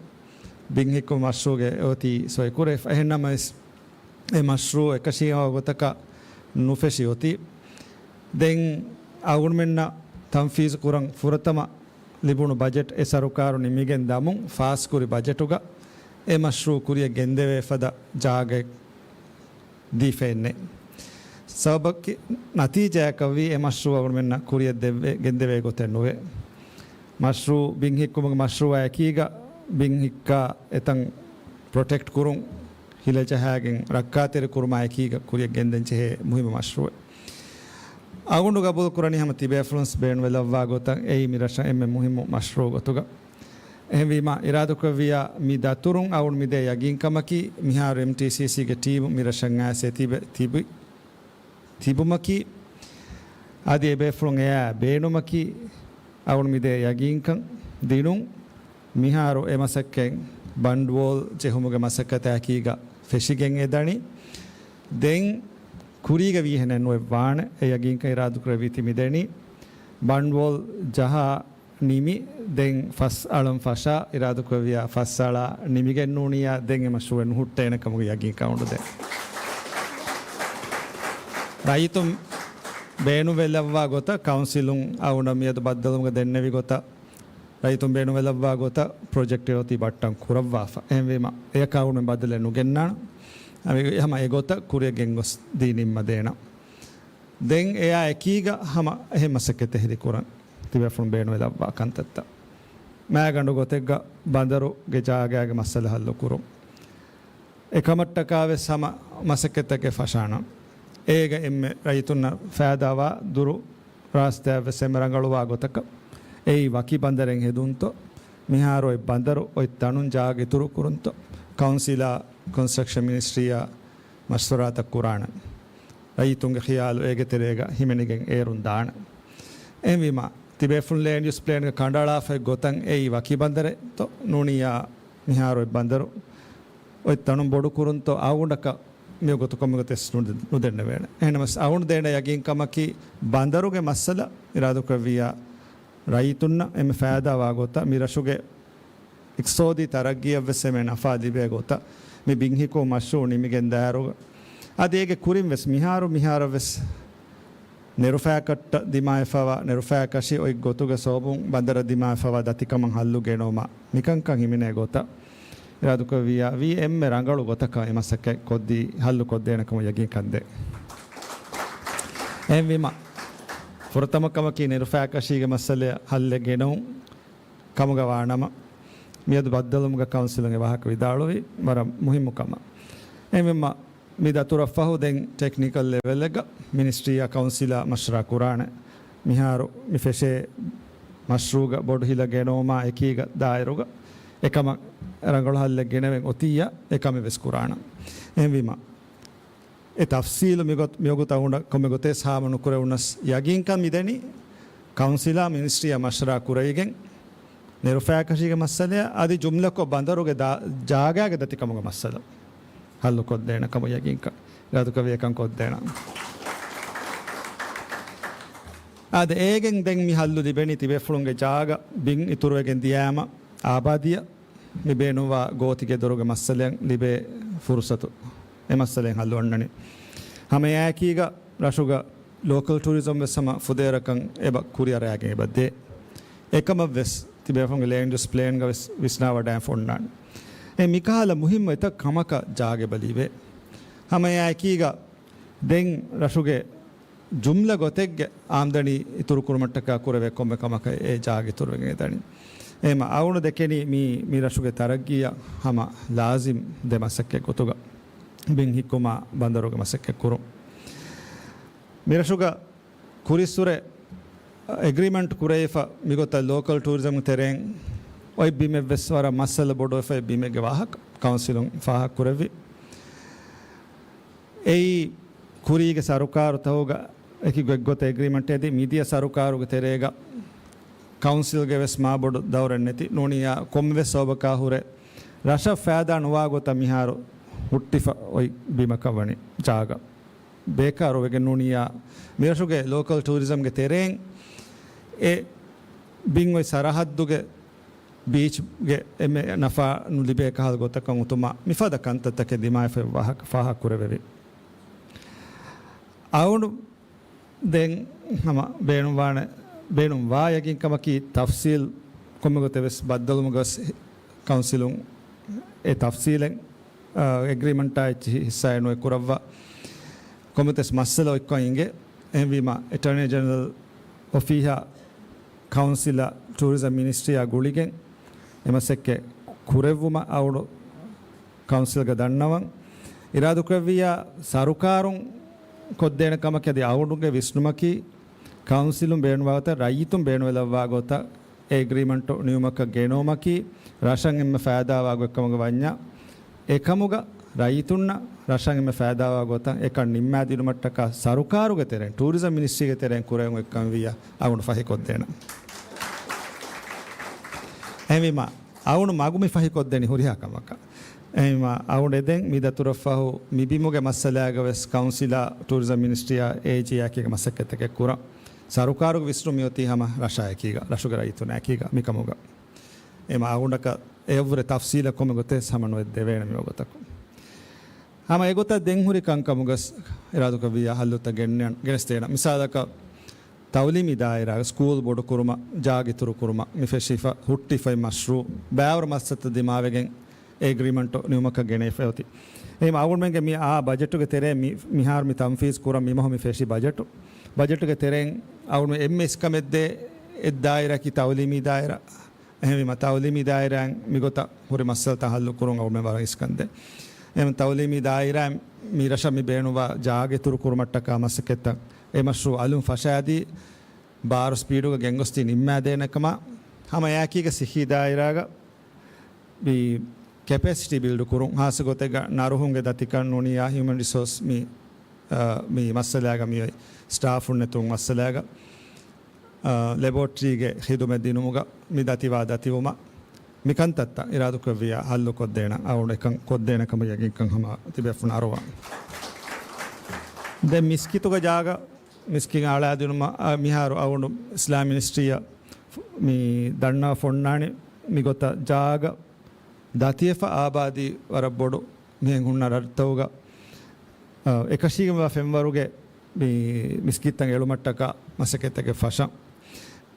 ބިން ހިއްކުމު މަޝްރޫޢުގެ އޮތީ ސޮއިކުރެވިފަ. އެހެންނަމަވެސް، އެ މަޝްރޫޢު އެކަށީގެން އޮތް ގޮތަކަށް ނުފެށި އޮތީ. ދެން އަޅުގަނޑުމެންނަށް ތަންފީޒު ކުރަން ފުރަތަމަ ލިބުނު ބަޖެޓް، އެ ސަރުކާރު ނިމިގެން ދަމުން ފާސްކުރި ބަޖެޓުގަ އެ މަޝްރޫޢު ކުރިއަށް ގެންދެވޭ ފަދަ ޖާގައެއް ދީފައެއް ނެތް. ސަބަބަކީ، ނަތީޖާއަކަށްވީ އެ މަޝްރޫޢު އަޅުގަނޑުމެންނަށް ކުރިއަށް ދެއްވޭ، ގެންދެވޭ ގޮތެއް ނުވޭ. މަޝްރޫޢު، ބިން ހިއްކުމުގެ މަޝްރޫޢާ އެކީގަ ބިން ހިއްކާ އެތަން ޕްރޮޓެކްޓް ކުރުން، ހިލަ ޖަހާގެން ރައްކާތެރި ކުރުމާ އެކީގަ ކުރިއަށް ގެންދަން ޖެހޭ މުހިއްމު މަޝްރޫޢެއް. އަޅުގަނޑު ގަބޫލު ކުރަނީ ހަމަ ތިބޭފުޅުން ބޭނުންވެލައްވާ ގޮތަށް އެއީ މި ރަށަށް އެންމެ މުހިއްމު މަޝްރޫޢު ގޮތުގަ. އެހެންވީމާ، އިރާދަކުރެއްވިއްޔާ މި ދަތުރުން އަޅުގަނޑު މިދޭ ޔަގީންކަމަކީ، މިހާރު އެމްޓީސީސީގެ ޓީމު މި ރަށަށް އައިސް ތިބެ-، ތިބި-، ތިބުމަކީ، އަދި އެބޭފުޅުން އެއާ ބޭނުމަކީ، އަޅުގަނޑު މިދޭ ޔަގީންކަން ދިނުން. މިހާރު އެ މަސައްކަތް ބަނޑުވޯލް ޖެހުމުގެ މަސައްކަތާ އެކީގަ ފެށިގެން އެދަނީ. ދެން ކުރީގަ ވީހެނެއް ނުވެއްވާނެ. އެ ޔަގީންކަން އިރާދަކުރެއްވީތީ މިދެނީ ބަނޑުވޯލް ޖަހާ ނިމި، ދެން ފަސް އަޅަން ފަށާ، އިރާދަކުރެއްވިއްޔާ ފަސް އަޅާ ނިމިގެން ނޫނިއްޔާ، ދެން އެ މަޝްރޫޢެއް ނުހުއްޓޭނެ ކަމުގެ ޔަގީންކަން އަޅުގަނޑު ދޭން. ރައްޔިތުން ބޭނުންވެލައްވާ ގޮތަށް ކައުންސިލުން އަޅުގަނޑަށް މިއަދު ބައްދަލުވުމުގަ ދެންނެވި ގޮތަށް، ރައްޔިތުން ބޭނުންވެލައްވާ ގޮތަށް ޕްރޮޖެކްޓެއް އޮތީ ބައްޓަން ކުރައްވާފަ. އެހެންވީމަ، އެޔަކަށް އަޅުގަނޑުމެން ބައްދަލެއް ނުގެންނާނަން. އަދި ހަމަ އެގޮތަށް ކުރިއަށް ގެންގޮސް ދީ ނިންމަދޭނަން. ދެން އެއާ އެކީގަ ހަމަ އެހެން މަސައްކަތްތައް ހެދި ކުރަން ތިބޭފުޅުން ބޭނުންވެލައްވާ ކަންތައްތައް. މާގަނޑު ގޮތެއްގަ ބަނދަރުގެ ޖާގާގެ މައްސަލަ ހައްލު ކުރުން. އެކަމަށްޓަކާވެސް ހަމަ މަސައްކަތްތަކެއް ފަށާނަން. އޭގަ އެންމެ ރައްޔިތުންނަށް ފައިދާވާ ދުރު ރާސްތާއެއްވެސް އެންމެ ރަނގަޅުވާ ގޮތަކަށް އެއީ ވަކި ބަނދަރެއް ހެދުންތޯ، މިހާރު އޮތް ބަނދަރު އޮތް ތަނުން ޖާގަ އިތުރު ކުރުންތޯ، ކައުންސިލާ ކޮންސްޓްރަކްޝަން މިނިސްޓްރީއާ މަޝްވަރާތައް ކުރާނެ. ރައްޔިތުންގެ ޚިޔާލު އޭގެ ތެރޭގަ ހިމެނިގެން އޭރުން ދާނެ. އެހެންވީމާ، ތިބޭފުޅުން ލޭންޑް ޔޫސް ޕްލޭންގަ ކަނޑައަޅާފައި ގޮތަށް އެއީ ވަކި ބަނދަރެއްތޯ ނޫނިއްޔާ މިހާރު އޮތް ބަނދަރު އޮތް ތަނުން ބޮޑު ކުރުންތޯ އަޅުގަނޑަކަށް މި ގޮތަކަށް މި ގޮތެއް ނުދެ-، ނުދެންނެވޭނެ. އެހެންނަމަވެސް އަޅުގަނޑު ދޭނެ ޔަގީންކަމަކީ ބަނދަރުގެ މައްސަލަ އިރާދަކުރެއްވިއްޔާ ރައްޔިތުންނަށް އެންމެ ފައިދާވާ ގޮތަށް މި ރަށުގެ އިޤްތިޞާދީ ތަރައްގީއަށްވެސް އެންމެ ނަފާ ލިބޭ ގޮތަށް މި ބިން ހިއްކުމު މަޝްރޫޢު ނިމިގެން ދާއިރުގަ އަދި އޭގެ ކުރިންވެސް މިހާރު މިހާރަށްވެސް ނެރުފައިކަށި ދިމާވެފައިވާ، ނެރުފައިކަށި އޮތް ގޮތުގެ ސަބަބުން ބަނދަރަށް ދިމާވެފައިވާ ދަތިކަމަށް ހައްލު ގެނައުމަށް މިކަންކަން ހިމެނޭ ގޮތަށް އިރާދަކުރެއްވިއްޔާ ވީ އެންމެ ރަނގަޅު ގޮތަކަށް އެ މަސައްކަތް ކޮށްދީ ހައްލު ކޮށްދޭނެ ކަމަށް ޔަގީންކަން ދޭ. އެހެންވީމަ، ފުރަތަމަ ކަމަކީ ނެރުފައިކަށީގެ މައްސަލައަށް ހައްލެއް ގެނައުން ކަމުގަ ވާނަމަ، މިއަދު ބައްދަލުވުމުގަ ކައުންސިލުން އެ ވާހަކަ ވިދާޅުވީ ވަރަށް މުހިއްމު ކަމަށް. އެހެންވީމަ، މި ދަތުރަށް ފަހު ދެން ޓެކްނިކަލް ލެވެލްއެއްގަ މިނިސްޓްރީއާ ކައުންސިލާ މަޝްވަރާ ކުރާނެ. މިހާރު މި ފެށޭ މަޝްރޫޢުގަ ބޮޑު ހިލަ ގެނައުމާ އެކީގަ ދާއިރުގަ އެކަމަށް ރަނގަޅު ހައްލެއް ގެނެވެން އޮތިއްޔާ އެކަމެއް ވެސް ކުރާނަން. އެހެންވީމަ، އެ ތަފްސީލު މިގޮތް-، މިވަގުތު އަޅުގަނޑަށް ކޮންމެ ގޮތެއް ހާމަ ނުކުރެވުނަސް، ޔަގީންކަން މިދެނީ ކައުންސިލާ މިނިސްޓްރީއާ މަޝްވަރާ ކުރެވިގެން، ނެރުފައިކަށީގެ މައްސަލައާ އަދި ޖުމްލަކޮށް ބަނދަރުގެ ދާ-، ޖާގާގެ ދަތިކަމުގެ މައްސަލަ ހައްލުކޮށްދޭނެ ކަމަށް ޔަގީންކަން އިރާދަކުރެއްވި އެކަން ކޮށްދޭނަން. އާދެ، އޭގެން ދެން މި ހައްލު ލިބެނީ ތިބޭފުޅުންގެ ޖާގަ ބިން އިތުރުވެގެން ދިޔާމަ އާބާދީއަށް މި ބޭނުންވާ ގޯތިގެދޮރުގެ މައްސަލައަށް ލިބޭ ފުރުސަތު، އެ މައްސަލައިން ހައްލު އޮންނަނީ. ހަމައެއާއެކީގަ ރަށުގަ ލޯކަލް ޓޫރިޒަމް ވެސް ހަމަ ފުދޭވަރަކަށް އެބަ ކުރިއަރައިގެން އެބަ ދޭ. އެކަމަށް ވެސް ތިބޭފުޅުންގެ ލޭންޑް ޔޫސް ޕްލޭންގަ ވެސް ވިސްނާވަޑައިގެން އޮންނާނެ. އެ މިކަހަލަ މުހިއްމު އެތައް ކަމަކަށް ޖާގަ އެބަ ލިބޭ. ހަމައެއާއެކީގަ ދެން ރަށުގެ ޖުމްލަ ގޮތެއްގެ އާމްދަނީ އިތުރު ކުރުމަށްޓަކާ ކުރެވޭ ކޮންމެ ކަމަކަށް އެ ޖާގަ އިތުރުވެގެން އެދަނީ. އެހެންވީމަ އަޅުގަނޑު ދެކެނީ މީ، މި ރަށުގެ ތަރައްގީއަށް ހަމަ ލާޒިމް ދެ މަސައްކަތް ގޮތުގަ ބިން ހިއްކުމާ ބަނދަރުގެ މަސައްކަތް ކުރުން. މި ރަށުގަ ކުރިއްސުރެ އެގްރިމަންޓް ކުރެވިފަ މިގޮތަށް ލޯކަލް ޓޫރިޒަމް ތެރެއިން އޮތް ބިމެއް ވެސް ވަރަށް މައްސަލަ ބޮޑުވެފަ އޮތް ބިމެއްގެ ވާހަކަ ކައުންސިލުން ފާހަގަ ކުރެއްވި. އެއީ ކުރީގެ ސަރުކާރުތަކުގަ އެކި ގޮތްގޮތަށް އެގްރިމަންޓެއް އެދި މިދިޔަ ސަރުކާރުގެ ތެރޭގަ ކައުންސިލްގެ ވެސް މާބޮޑު ދައުރެއް ނެތި ނޫނިއްޔާ ކޮންމެވެސް ސަބަބަކާ ހުރެ ރަށަށް ފައިދާ ނުވާ ގޮތަށް މިހާރު ހުއްޓިފަ އޮތް ބިމަކަށް ވަނީ ޖާގަ ބޭކާރުވެގެން ނޫނިއްޔާ މިރަށުގެ ލޯކަލް ޓޫރިޒަމްގެ ތެރެއިން އެ ބިން އޮތް ސަރަހައްދުގެ ބީޗްގެ އެންމެ ނަފާ ނުލިބޭ ކަހަލަ ގޮތަކަށް އޮތުމަށް މިފަދަ ކަންތައްތަކެއް ދިމާވެފައި ވާހަކަ ފާހަގަ ކުރެވެވި. އަޅުގަނޑު ދެން ހަމަ ބޭނުންވާނެ، ބޭނުންވާ ޔަގީންކަމަކީ ތަފްސީލް ކޮންމެ ގޮތެއް ވެސް ބައްދަލުވުމުގަ ވެސް ކައުންސިލުން އެ ތަފްސީލެއް، އާ، އެގްރިމަންޓާ އެއްޗިހި ހިއްސާއެއް ނުވެ ކުރައްވާ. ކޮންމެވެސް މައްސަލަ އޮތްކަން އިނގޭ. އެހެންވީމަ އެޓާނީ ޖެނެރަލް އޮފީހާ ކައުންސިލާ ޓޫރިޒަމް މިނިސްޓްރީއާ ގުޅިގެން އެ މަސައްކަތް ކުރެއްވުމަށް އަޅުގަނޑު ކައުންސިލްގަ ދަންނަވަން އިރާދަކުރެއްވިއްޔާ، ސަރުކާރުން ކޮށްދޭނެ ކަމަކީ އަދި އަޅުގަނޑުގެ ވިސްނުމަކީ، ކައުންސިލުން ބޭނުންވާ ގޮތަށް ރައްޔިތުން ބޭނުންވެލައްވާ ގޮތަށް އެ އެގްރިމަންޓު ނިމުމަކަށް ގެނައުމަކީ، ރަށަށް އެންމެ ފައިދާވާ ގޮތްކަމުގަ ވަންޏާ، އެކަމުގަ ރައްޔިތުންނަށް ރަށަށް އެންމެ ފައިދާވާ ގޮތަށް އެކަން ނިންމާދިނުމަށްޓަކާ ސަރުކާރުގެ ތެރެއިން، ޓޫރިޒަމް މިނިސްޓްރީގެ ތެރެއިން ކުރެވެން އޮތްކަމެއްވިއްޔާ، އަޅުގަނޑު ފަހިކޮށްދޭނަން. އެހެންވީމަ، އަޅުގަނޑު މަގު މި ފަހިކޮށްދެނީ ހުރިހާ ކަމަކަށް. އެހެންވީމަ، އަޅުގަނޑު އެދެން މި ދަތުރަށްފަހު މި ބިމުގެ މައްސަލާގަ ވެސް ކައުންސިލާ ޓޫރިޒަމް މިނިސްޓްރީއާ އޭޖީއާ އެކީގަ މަސައްކަތްތަކެއް ކުރަން. ސަރުކާރުގެ ވިސްނުން މިއޮތީ ހަމަ ރަށާ އެކީގަ، ރަށުގެ ރައްޔިތުންނާ އެކީގަ މިކަމުގަ. އެހެންވީމަ އަޅުގަނޑަކަށް އެއަށްވުރެ ތަފްސީލަށް ކޮންމެ ގޮތެއް ހަމަ ނުވެ ދެވޭނެ މިވަގުތަކު. ހަމަ އެގޮތަށް ދެން ހުރި ކަންކަމުގަސް އިރާދަކުރެއްވިއްޔާ ހައްލުތައް ގެންނަ-، ގެނެސްދޭނަން. މިސާލަކަށް ތައުލީމީ ދާއިރާގަ ސްކޫލް ބޮޑުކުރުމަށް، ޖާގަ އިތުރުކުރުމަށް މި ފެށިފަ ހުއްޓިފައި މަޝްރޫއު ބައިވަރު މައްސަލަތައް ދިމާވެގެން އެ އެގްރިމަންޓު ނިމުމަކަށް ގެނައިފައި އޮތީ. އެހެން އަޅުގަނޑުމެންގެ މި އާ ބަޖެޓުގެ ތެރޭ މި-، މިހާރު މި ތަންފީޒް ކުރަން މި މަހު މި ފެށި ބަޖެޓު، ބަޖެޓުގެ ތެރެއިން އަޅުގަނޑު އެންމެ އިސްކަމެއްދޭ އެއް ދާއިރާއަކީ ތައުލީމީ ދާއިރާ. އެހެންވީމަ، ތައުލީމީ ދާއިރާއިން މިގޮތަށް ހުރި މައްސަލަތައް ހައްލު ކުރުން އަޅުގަނޑުމެން ވަރަށް އިސްކަންދޭ. އެހެން ތައުލީމީ ދާއިރާއިން މި ރަށަށް މި ބޭނުންވާ ޖާގަ އިތުރު ކުރުމަށްޓަކާ މަސައްކަތްތައް އެ މަޝްރޫއު އަލުން ފަށާދީ، ބާރު ސްޕީޑުގަ ގެންގޮސްދީ ނިންމާދޭނެ ކަމަށް. ހަމަ އެއާއެކީގަ ސިއްހީ ދާއިރާގަ މި ކެޕޭސިޓީ ބިލްޑް ކުރުން، ހާއްސަ ގޮތެއްގަ ނަރުހުންގެ ދަތިކަން ނޫނިއްޔާ ހިއުމަން ރިސޯސް މި، އާ، މި މައްސަލާގަ މި ސްޓާފުން ނެތުން މައްސަލާގަ، އާ، ލެބޯޓްރީގެ ޚިދުމަތް ދިނުމުގަ މި ދަތިވާ ދަތިވުމަށް މި ކަންތައްތައް އިރާދަކުރެއްވިއްޔާ ހައްލު ކޮށްދޭނަން އަޅުގަނޑު އެކަން ކޮށްދޭނެ ކަމަށް ޔަގީންކަން ހަމަ ތިބޭފުޅުން އަރުވާން. ދެން މިސްކިތުގެ ޖާގަ، މިސްކިތް އަޅާދިނުމަށް، އާ، މިހާރު އަޅުގަނޑު އިސްލާމް މިނިސްޓްރީއަށް މި ދަންނަވަފަ އޮންނާނީ މިގޮތަށް ޖާގަ ދަތިވެފަ އާބާދީ ވަރަށް ބޮޑު މިހެން ހުންނަ ރަށްތަކުގަ، އަ، އެކަށީގެންވާ ފެންވަރުގެ މި މިސްކިތްތައް އެޅުމަށްޓަކާ މަސައްކަތްތަކެއް ފަށަން.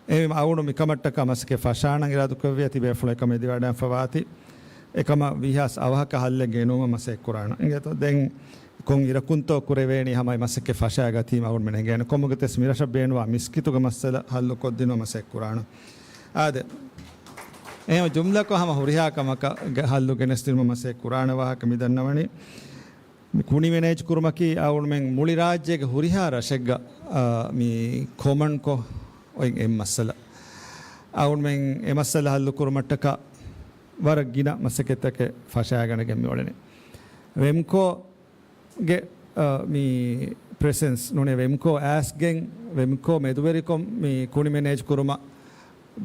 އެހެންވީމަ އަޅުގަނޑު މިކަމަށްޓަކާ މަސައްކަތް ފަށާނަން އިރާދަކުރެއްވިއްޔާ ތިބޭފުޅުން އެކަމަށް އެދިވަޑައިގެންފަ ވާތީ. އެކަމަށް ވީހާވެސް އަވަހަކަށް ހައްލެއް ގެނުމަށް މަސައްކަތް ކުރާނަން. އިނގޭތޯ ދެން ކޮން އިރަކުންތޯ ކުރެވޭނީ ހަމަ އެ މަސައްކަތް ފަށާގަތީމަ އަޅުގަނޑުމެން އެނގޭނެ. ކޮންމެގޮތެއް މިރަށަށް ބޭނުންވާ މިސްކިތުގެ މައްސަލަ ހައްލު ކޮށްދިނުމަށް މަސައްކަތް ކުރާނަން. އާދެ. އެހެން ޖުމްލަކޮށް ހަމަ ހުރިހާ ކަމަކަށް ގެ-، ހައްލު ގެނެސްދިނުމަށް މަސައްކަތް ކުރާނެ ވާހަކަ މި ދަންނަވަނީ. މި ކުނި މެނޭޖް ކުރުމަކީ އަޅުގަނޑުމެން މުޅި ރާއްޖޭގެ ހުރިހާ ރަށެއްގަ، އާ، މި ކޮމަންކޮށް އޮތް އެއް މައްސަލަ. އަޅުގަނޑުމެން އެ މައްސަލަ ހައްލު ކުރުމަށްޓަކާ ވަރަށް ގިނަ މަސައްކަތްތަކެއް ފަށާގަނެގެން މި އުޅެނީ. ވެމްކޯ ގެ، އަ، މި ޕްރެސެންސް ނޫނީ ވެމްކޯ އައިސްގެން، ވެމްކޯ މެދުވެރިކޮށް މި ކުނި މެނޭޖް ކުރުމަށް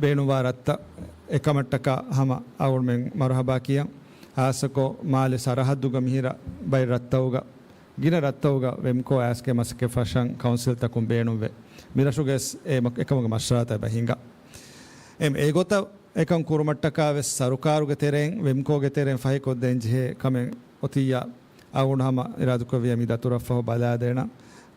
ބޭނުންވާ ރަށްތައް އެކަމަށްޓަކާ ހަމަ އަޅުގަނޑުމެން މަރުހަބާ ކިޔަން. ހާއްސަކޮށް މާލެ ސަރަހައްދުގަ މިހިރަ ބައެއް ރަށްތަކުގަ، ގިނަ ރަށްތަކުގަ ވެމްކޯ އައިސްގެ މަސައްކަތް ފަށަން ކައުންސިލްތަކުން ބޭނުންވޭ. މި ރަށުގަސް އެ މަ-، އެކަމުގެ މަޝްވަރާތައް އެބަ ހިނގާ. އެ، އެގޮތަށް އެކަން ކުރުމަށްޓަކާ ވެސް ސަރުކާރުގެ ތެރެއިން، ވެމްކޯގެ ތެރެއިން ފަހިކޮށްދޭން ޖެހޭ ކަމެއް އޮތިއްޔާ، އަޅުގަނޑު ހަމަ އިރާދަކުރެއްވިއްޔާ މި ދަތުރަށްފަހު ބަލާދޭނަން،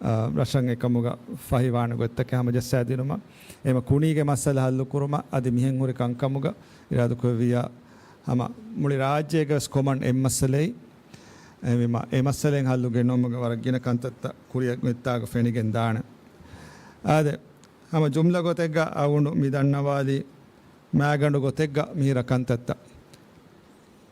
އާ، ރަށަށް އެކަމުގަ ފަހިވާނެ ގޮތްތަކެއް ހަމަޖައްސާދިނުމަށް. އެހެމަ ކުނީގެ މައްސަލަ ހައްލުކުރުމަށް އަދި މިހެން ހުރި ކަންކަމުގަ އިރާދަކުރެއްވިއްޔާ ހަމަ މުޅި ރާއްޖޭގަ ވެސް ކޮމަން އެއް މައްސަލައެއް. އެހެންވީމަ އެ މައްސަލައިން ހައްލު ގެނައުމުގަ ވަރަށް ގިނަ ކަންތައްތައް ކުރިއަށް އޮތްތާގަ ފެނިގެން ދާނެ. އާދެ، ހަމަ ޖުމްލަ ގޮތެއްގަ އަޅުގަނޑު މި ދަންނަވާލީ، މާގަނޑު ގޮތެއްގަ މިހިރަ ކަންތައްތައް.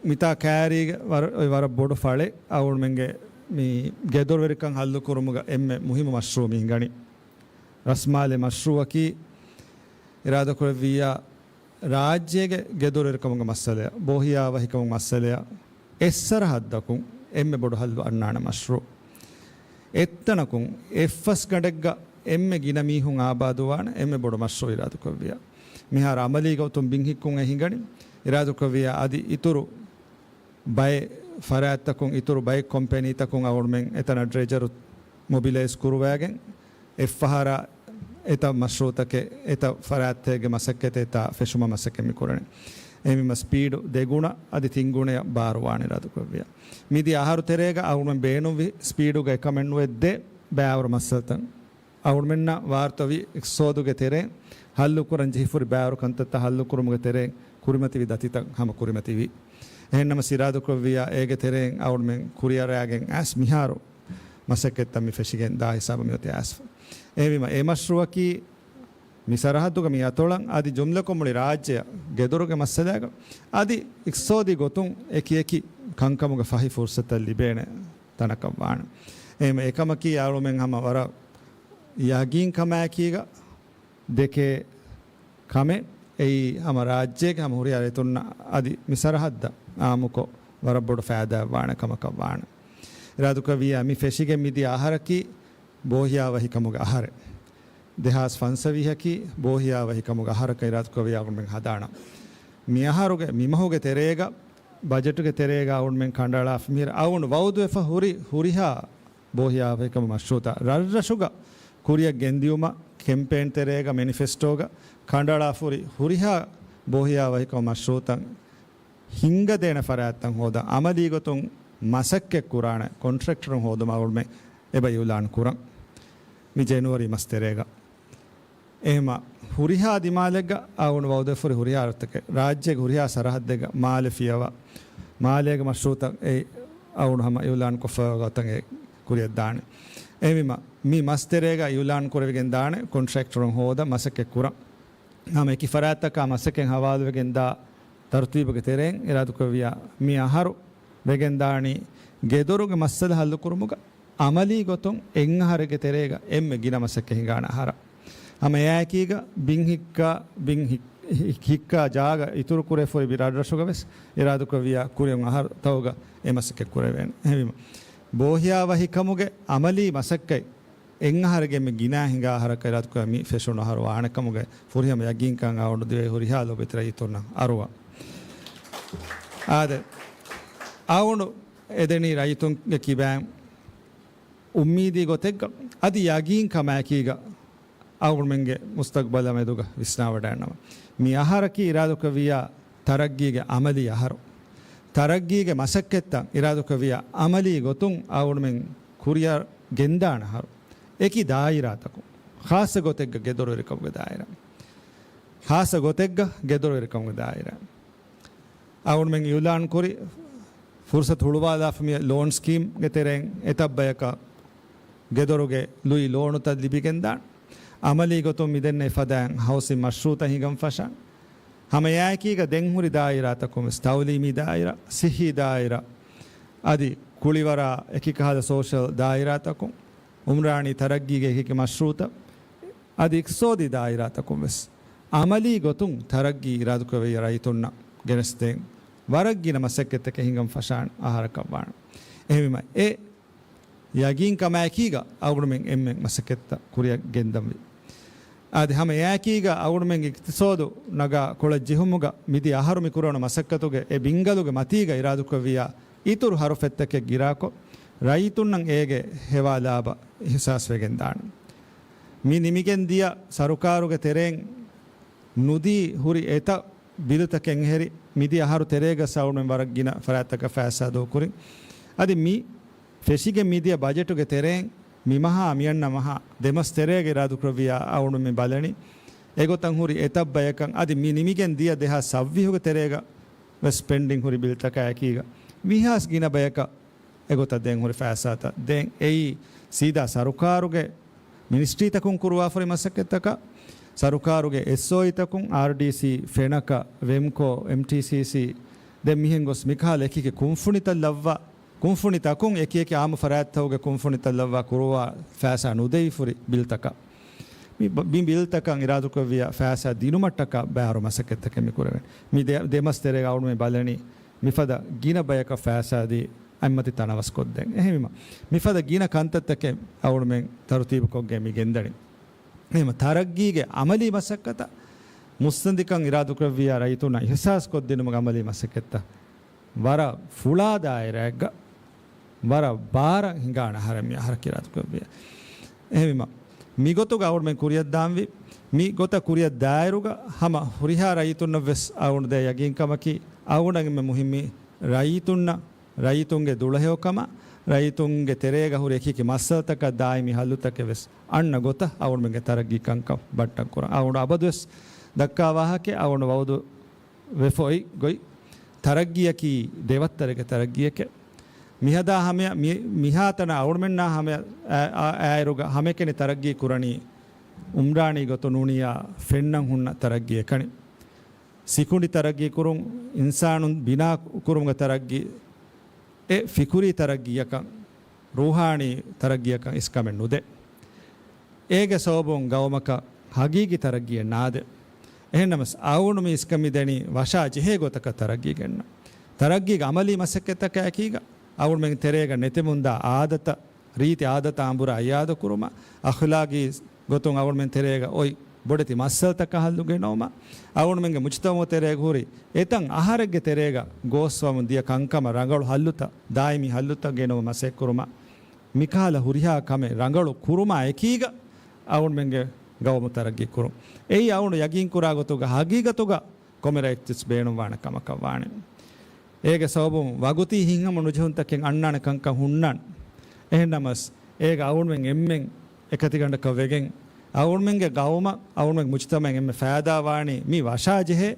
މިތާ ކައިރީގެ ވަރަށް، އޮތް ވަރަށް ބޮޑު ފަޅެއް އަޅުގަނޑުމެންގެ މި ގެދޮރުވެރިކަން ހައްލުކުރުމުގަ އެންމެ މުހިއްމު މަޝްރޫއު މި ހިނގަނީ. ރަސްމާލެ މަޝްރޫއަކީ އިރާދަކުރެއްވިއްޔާ، ރާއްޖޭގެ ގެދޮރުވެރިކަމުގެ މައްސަލައަށް، ބޯހިޔާވަހިކަމުގެ މައްސަލައަށް، އެއް ސަރަހައްދަކުން އެންމެ ބޮޑު ހައްލު އަންނާނެ މަޝްރޫއު. އެއްތަނަކުން އެއްފަސްގަނޑެއްގަ އެންމެ ގިނަ މީހުން އާބާދުވާނެ އެންމެ ބޮޑު މަޝްރޫއު އިރާދަކުރެއްވިއްޔާ. މިހާރު އަމަލީ ގޮތުން ބިން ހިއްކުން އެ ހިނގަނީ. އިރާދަކުރެއްވިއްޔާ އަދި އިތުރު ބައެއް ފަރާތްތަކުން، އިތުރު ބައެއް ކޮމްޕެނީތަކުން އަޅުގަނޑުމެން އެތަނަށް ޑްރެޖަރު މޮބިލައިޒް ކުރުވައިގެން، އެއްފަހަރާ އެތައް މަޝްރޫއުތަކެއް، އެތައް ފަރާތްތަކެއްގެ މަސައްކަތެއް އެތާ ފެށުމަށް މަސައްކަތް މި ކުރަނީ. އެހެންވީމަ ސްޕީޑު ދެގުނަ އަދި ތިންގުނަޔަށް ބާރުވާނެ އިރާދަކުރެއްވިއްޔާ. މިދިޔަ އަހަރު ތެރޭގަ އަޅުގަނޑުމެން ބޭނުންވި ސްޕީޑުގަ އެކަމެއް ނުވެ ދެ ބައިވަރު މައްސަލަތައް އަޅުގަނޑުމެންނަށް ވާރުތަވި އިޤްތިޞާދުގެ ތެރެއިން ހައްލުކުރަން ޖެހިފުރި ބައިވަރު ކަންތައްތައް ހައްލުކުރުމުގެ ތެރެއިން ކުރިމަތިވި ދަތިތައް ހަމަ ކުރިމަތިވި. އެހެންނަމަ އިރާދަކުރެއްވިއްޔާ އޭގެ ތެރެއިން އަޅުގަނޑުމެން ކުރިއަރައިގެން އައިސް މިހާރު މަސައްކަތްތައް މި ފެށިގެން ދާ ހިސާބަށް މި އޮތީ އައިސްފަ. އެހެންވީމަ އެ މަޝްރޫއަކީ މި ސަރަހައްދުގަ މި އަތޮޅަށް އަދި ޖުމްލަކޮށް މުޅި ރާއްޖެއަށް ގެދޮރުގެ މައްސަލާގަ އަދި އިޤްތިޞާދީ ގޮތުން އެކި އެކި ކަންކަމުގެ ފަހި ފުރުޞަތަށް ލިބޭނެ ތަނަކަށް ވާނެ. އެހެން އެކަމަކީ އަޅުމެން ހަމަ ވަރަށް ޔަގީންކަމާއެކީގަ ދެކޭ ކަމެއް. އެއީ ހަމަ ރާއްޖޭގެ ހަމަ ހުރިހާ ރައްޔިތުންނަށް އަދި މި ސަރަހައްދަށް އާއްމުކޮށް ވަރަށް ބޮޑު ފައިދާއެއް ވާނެ ކަމަކަށް ވާނެ. އިރާދަކުރެއްވިއްޔާ މި ފެށިގެން މިދިޔަ އަހަރަކީ ބޯހިޔާވަހިކަމުގެ އަހަރެއް. ދެހާސް ފަންސަވީހަކީ ބޯހިޔާވަހިކަމުގެ އަހަރަކަށް އިރާދަކުރެއްވިއްޔާ އަޅުގަނޑުމެން ހަދާނަން. މި އަހަރުގެ މި މަހުގެ ތެރޭގަ ބަޖެޓުގެ ތެރޭގަ އަޅުގަނޑުމެން ކަނޑައަޅާފަ މިހިރަ އަޅުގަނޑު ވައުދުވެފަ ހުރި ހުރިހާ ބޯހިޔާވަހިކަމު މަޝްރޫއުތައް ރަށްރަށުގަ ކުރިއަށް ގެންދިއުމަށް ކެމްޕޭން ތެރޭގަ މެނިފެސްޓޯގަ ކަނޑައަޅާފަ ހުރި ހުރިހާ ބޯހިޔާވަހިކަމު މަޝްރޫއުތައް ހިންގަދޭނެ ފަރާތްތައް ހޯދަން އަމަލީ ގޮތުން މަސައްކަތް ކުރާނެ ކޮންޓްރެކްޓަރުން ހޯދުމަށް އަޅުގަނޑުމެން އެބަ އިއުލާން ކުރަން މި ޖެނުއަރީ މަސް ތެރޭގަ. އެހެމަ ހުރިހާ ދިމާލެއްގަ އަޅުގަނޑު ވައުދުވެފަ ހުރި ހުރިހާ ރަށްތަކެއް ރާއްޖޭގެ ހުރިހާ ސަރަހައްދެއްގަ މާލެ ފިޔަވާ، މާލޭގެ މަޝްރޫއުތައް އެ އަޅުގަނޑު ހަމަ އިއުލާން ކޮށްފަ ގޮތަށް އެ ކުރިއަށް ދާނެ. އެހެންވީމަ މި މަސް ތެރޭގަ އިއުލާން ކުރެވިގެން ދާނެ ކޮންޓްރެކްޓަރުން ހޯދަން މަސައްކަތް ކުރަން. ހަމަ އެކި ފަރާތްތަކާ މަސައްކަތް ހަވާލުވެގެން ދާ ތަރުތީބުގެ ތެރެއިން އިރާދަކުރެއްވިއްޔާ މި އަހަރު ވެގެންދާނީ ގެދޮރުގެ މައްސަލަ ހައްލުކުރުމުގަ އަމަލީ ގޮތުން އެއްއަހަރެއްގެ ތެރޭގަ އެންމެ ގިނަ މަސައްކަތް ހިނގާނެ އަހަރަށް. ހަމަ އެއާއެކީގަ ބިން ހިއްކާ، ބިން ހި-، ހި-، ހިއްކާ ޖާގަ އިތުރު ކުރެފަ ހުރި ރަށްރަށުގަ ވެސް އިރާދަކުރެއްވިއްޔާ ކުރިއަށް އަހަރުތަކުގަ އެ މަސައްކަތް ކުރެވޭނެ. އެހެންވީމަ ބޯހިޔާވަހިކަމުގެ އަމަލީ މަސައްކަތް އެއްއަހަރެއްގެ އެންމެ ގިނަ ހިނގާ އަހަރަކަށް އިރާދަކުރެއްވިއްޔާ މި ފެށުނު އަހަރު ވާނެ ކަމުގެ ފުރިހަމަ ޔަގީންކަން އަޅުގަނޑު ދިވެހި ހުރިހާ ލޯބިވެތި ރައްޔިތުންނަށް އަރުވަން. އާދެ، އަޅުގަނޑު އެދެނީ ރައްޔިތުންގެ ކިބައިން އުއްމީދީ ގޮތެއްގަ އަދި ޔަގީން ކަމާއެކީގަ އަޅުގަނޑުމެންގެ މުސްތަގްބަލާ މެދުގަ ވިސްނާވަޑައިގަންނަވާ. މި އަހަރަކީ އިރާދަކުރެއްވިއްޔާ ތަރައްގީގެ އަމަލީ އަހަރު. ތަރައްގީގެ މަސައްކަތްތައް އިރާދަކުރެއްވިއްޔާ އަމަލީ ގޮތުން އަޅުގަނޑުމެން ކުރިއަށް ގެންދާނެ އަހަރު. އެކި ދާއިރާތަކުން، ޚާއްޞަ ގޮތެއްގަ ގެދޮރުވެރިކަމުގެ ދާއިރާ. ޚާއްޞަ ގޮތެއްގަ ގެދޮރުވެރިކަމުގެ ދާއިރާ. އަޅުގަނޑުމެން އިއުލާން ކުރި ފުރުސަތު ހުޅުވާލާފަ މި ލޯން ސްކީމްގެ ތެރެއިން އެތައް ބަޔަކަށް ގެދޮރުގެ ލުއި ލޯނުތައް ލިބިގެންދާން. އަމަލީ ގޮތުން މިދެންނެވި ފަދައިން ހައުސިން މަޝްރޫއުތައް ހިނގަން ފަށާން. ހަމައެއާއެކީގަ ދެން ހުރި ދާއިރާތަކުން ވެސް ތައުލީމީ ދާއިރާ، ސިއްހީ ދާއިރާ، އަދި ކުޅިވަރާ އެކިކަހަލަ ސޯޝަލް ދާއިރާތަކުން، އުމްރާނީ ތަރައްގީގެ އެކިއެކި މަޝްރޫއުތައް، އަދި އިޤްތިޞާދީ ދާއިރާތަކުން ވެސް އަމަލީ ގޮތުން ތަރައްގީ އިރާދަކުރެއްވިއްޔާ ރައްޔިތުންނަށް ގެނެސްދޭން ވަރަށް ގިނަ މަސައްކަތްތަކެއް ހިނގަން ފަށާނެ އަހަރަކަށް ވާނެ. އެހެންވީމަ އެ ޔަގީންކަމާއެކީގަ އަޅުގަނޑުމެން އެންމެން މަސައްކަތްތައް ކުރިއަށް ގެންދަންވީ. އަދި ހަމަ އެއާއެކީގަ އަޅުގަނޑުމެންގެ އިޤްތިޞާދު ނަގާ ކޮޅަށް ޖެހުމުގަ މިދިޔަ އަހަރު މި ކުރެވުނު މަސައްކަތުގެ އެ ބިންގަލުގެ މަތީގަ އިރާދަކުރެއްވިއްޔާ އިތުރު ހަރުފަތްތަކެއް ގިރާކޮށް، ރައްޔިތުންނަށް އޭގެ ހެވާ ލާބަ އިޙްސާސްވެގެން ދާނެ. މި ނިމިގެން ދިޔަ ސަރުކާރުގެ ތެރެއިން ނުދީ ހުރި އެތައް ބިލުތަކެއް ހެރި މިދިޔަ އަހަރު ތެރޭގަ އަޅުގަނޑުމެން ވަރަށް ގިނަ ފަރާތްތަކަށް ފައިސާ ދޫކުރިން. އަދި މި ފެށިގެން މިދިޔަ ބަޖެޓުގެ ތެރެއިން މި މަހާ މިއަންނަ މަހާ ދެމަސް ތެރޭގަ އިރާދަކުރެއްވިޔާ އަޅުގަނޑުމެން ބަލަނީ އެގޮތަށް ހުރި އެތައް ބަޔަކަށް އަދި މި ނިމިގެން ދިޔަ ދެހާސް ސައްވީހުގެ ތެރޭގަ ވެސް ޕެންޑިން ހުރި ބިލްތަކާ އެކީގަ ވީހާސް ގިނަ ބަޔަކަށް އެގޮތަށް ދޭން ހުރި ފައިސާތައް ދޭން. އެއީ ސީދާ ސަރުކާރުގެ މިނިސްޓްރީތަކުން ކުރުވާފަރި މަސައްކަތްތަކަށް، ސަރުކާރުގެ އެސްއޯއީތަކުން، އާރްޑީސީ، ފެނަކަ، ވެމްކޯ، އެމްޓީސީސީ، ދެން މިހެން ގޮސް މިކަހަލަ އެކިއެކި ކުންފުނިތައް ލައްވާ، ކުންފުނިތަކުން އެކިއެކި އާއްމު ފަރާތްތަކުގެ ކުންފުނިތައް ލައްވާ ކުރުވާ ފައިސާ ނުދެވިފަރި ބިލްތަކަށް. މި ބ-، މި ބިލްތަކަށް އިރާދަކުރެއްވިޔާ ފައިސާ ދިނުމަށްޓަކާ ބާރު މަސައްކަތްތަކެއް މި ކުރެވެން. މި ދެ-، ދެމަސް ތެރޭގަ އަޅުގަނޑުމެން ބަލަނީ މިފަދަ ގިނަ ބަޔަކަށް ފައިސާ ދީ އަތްމަތި ތަނަވަސްކޮށްދޭން. އެހެންވީމަ، މިފަދަ ގިނަ ކަންތައްތަކެއް އަޅުގަނޑުމެން ތަރުތީބުކޮށްގެން މި ގެންދަނީ. އެހެންވީމަ، ތަރައްގީގެ އަމަލީ މަސައްކަތަށް މުއްސަނދިކަން އިރާދަކުރެއްވިޔާ ރައްޔިތުންނަށް އިހްސާސްކޮށްދިނުމުގެ އަމަލީ މަސައްކަތްތައް ވަރަށް ފުޅާ ދާއިރާއެއްގަ ވަރަށް ބާރަށް ހިނގާނެ އަހަރެން މި އަހަރަކީ އިރާދަކުރެއްވިޔާ. އެހެންވީމަ، މިގޮތުގަ އަޅުގަނޑުމެން ކުރިއަށްދާންވީ، މި ގޮތަށް ކުރިއަށް ދާއިރުގަ ހަމަ ހުރިހާ ރައްޔިތުންނަށް ވެސް އަޅުގަނޑު ދޭ ޔަގީންކަމަކީ، އަޅުގަނޑަށް އެންމެ މުހިއްމީ ރައްޔިތުންނަށް، ރައްޔިތުންގެ ދުޅަހެޔޮކަމަށް، ރައްޔިތުންގެ ތެރޭގަ ހުރި އެކިއެކި މައްސަލަތަކަށް ދާއިމީ ހައްލުތަކެއް ވެސް އަންނަ ގޮތަށް އަޅުގަނޑުމެންގެ ތަރައްގީ ކަންކަން ބައްޓަން ކުރަން. އަޅުގަނޑު އަބަދުވެސް ދައްކާ ވާހަކައެއް، އަޅުގަނޑު ވައުދު ވެފަ އޮތް ގޮތް، ތަރައްގީއަކީ ދެވައްތަރެއްގެ ތަރައްގީއެކޭ. މިހަދާ ހަމަޔަށް، މި-، މިހާތަނަށް އަޅުގަނޑުމެންނާ ހަމަޔަށް އައި-، އައި-، އައިއިރުގަ ހަމައެކަނި ތަރައްގީ ކުރަނީ އުމްރާނީ ގޮތުން ނޫނިއްޔާ ފެންނަން ހުންނަ ތަރައްގީއެކަނި. ސިކުނޑި ތަރައްގީ ކުރުން، އިންސާނުން ބިނާ ކުރުމުގެ ތަރައްގީ، އެ ފިކުރީ ތަރައްގީއަކަށް، ރޫޙާނީ ތަރައްގީއަކަށް އިސްކަމެއް ނުދޭ. އޭގެ ސަބަބުން ގައުމަކަށް ހަގީގީ ތަރައްގީއެއް ނާދޭ. އެހެންނަމަސް އަޅުގަނޑު މި އިސްކަން މި ދެނީ ވަށާ ޖެހޭ ގޮތަކަށް ތަރައްގީ ގެންނަން. ތަރައްގީގެ އަމަލީ މަސައްކަތްތަކާ އެކީގަ އަޅުގަނޑުމެން ތެރޭގަ ނެތެމުންދާ އާދަތައް، ރީތި އާދަތާ އަނބުރާ އިއާދަކުރުމަށް، އަޚްލާގީ ގޮތުން އަޅުގަނޑުމެން ތެރޭގަ އޮތް ބޮޑެތި މައްސަލަތަކަށް ހައްލު ގެނައުމަށް، އަޅުގަނޑުމެންގެ މުޖްތަމަޢު ތެރޭގަ ހުރި އެތައް އަހަރެއްގެ ތެރޭގަ ގޯސްވަމުން ދިޔަ ކަންކަމަށް ރަނގަޅު ހައްލުތައް، ދާއިމީ ހައްލުތައް ގެނައުމަށް މަސައްކަތްކުރުމަށް، މިކަހަލަ ހުރިހާ ކަމެއް ރަނގަޅު ކުރުމާ އެކީގަ އަޅުގަނޑުމެންގެ ގައުމު ތަރައްގީ ކުރުން. އެއީ އަޅުގަނޑު ޔަގީންކުރާ ގޮތުގަ ހަގީގަތުގަ ކޮންމެ ރައްޔިތެއް ބޭނުންވާނެ ކަމަކަށް ވާނެ. އޭގެ ސަބަބުން ވަގުތީ ހިތްހަމަ ނުޖެހުންތަކެއް އަންނާނެ ކަންކަން ހުންނާނެ. އެހެންނަމަސް، އޭގަ އަޅުގަނޑުމެން އެންމެން އެކަތިގަނޑަކަށް ވެގެން، އަޅުގަނޑުމެންގެ ގައުމަށް، އަޅުގަނޑުމެންގެ މުޖްތަމަޢަށް އެންމެ ފައިދާވާނީ މި ވަށާޖެހޭ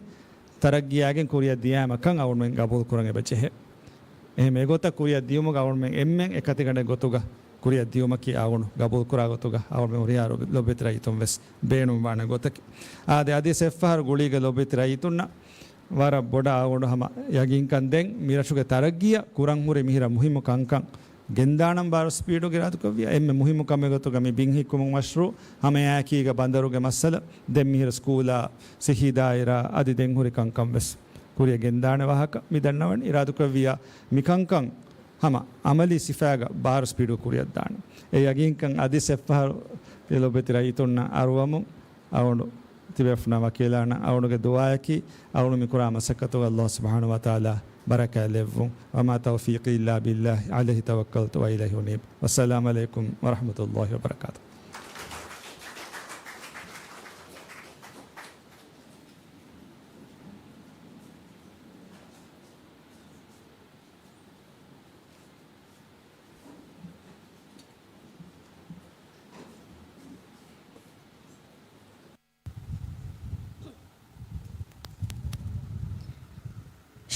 ތަރައްގީއާގެން ކުރިއަށް ދިޔައިމަކަށް އަޅުގަނޑުމެން ގަބޫލުކުރަން އެބަޖެހޭ. އެހެން އެގޮތަށް ކުރިއަށް ދިޔުމުގަ އަޅުގަނޑުމެން އެންމެން އެކަތިގަނޑެއް ގޮތުގަ ކުރިއަށް ދިޔުމަކީ އަޅުގަނޑު ގަބޫލުކުރާ ގޮތުގަ އަޅުގަނޑުމެން ހުރިހާ ލޮބި-، ލޮބުވެތި ރައްޔިތުން ވެސް ބޭނުންވާނެ ގޮތަކީ. އާދެ، އަދި އެއްފަހަރު ގުޅީގެ ލޮބުވެތި ރައްޔިތުންނަށް ވަރަށް ބޮޑަށް އަޅުގަނޑު ހަމަ ޔަގީންކަން ދޭން، މި ރަށުގެ ތަރައްގީއަށް ކުރަން ހުރި މިހިރަ މުހިއްމު ކަންކަން ގެންދާނަން ބާރު ސްޕީޑުގެ އިރާދަކުރެއްވިޔާ، އެންމެ މުހިއްމު ކަމެއް ގޮތުގަ މި ބިން ހިއްކުމުގެ މަޝްރޫޢު ހަމައެކީގަ ބަނދަރުގެ މައްސަލަ، ދެން މިހިރަ ސްކޫލާ، ސިއްހީ ދާއިރާ އަދި ދެން ހުރި ކަންކަން ވެސް ކުރިއަށް ގެންދާނެ ވާހަކަ މި ދަންނަވަނީ. އިރާދަކުރެއްވިޔާ މި ކަންކަން ހަމަ އަމަލީ ސިފައިގަ ބާރު ސްޕީޑު ކުރިއަށްދާނެ. އެ ޔަގީންކަން އަދި އެއްފަހަރު ލޮބުވެތި ރައްޔިތުންނަށް އަރުވަމުން އަޅުގަނޑު ތިބޭފުޅުންނާ ވަކީލާނަށް އަޅުގަނޑުގެ ދުޢާއަކީ، އަޅުގަނޑު މި ކުރާ މަސައްކަތުގަ ﷲ ސުބްޙާނަހޫ ވަތަޢާލާ ބަރަކާތް ލެއްވުން. وما توفيقي إلا بالله عليه توكلت وإليه أنيب. والسلام عليكم ورحمة الله وبركاته.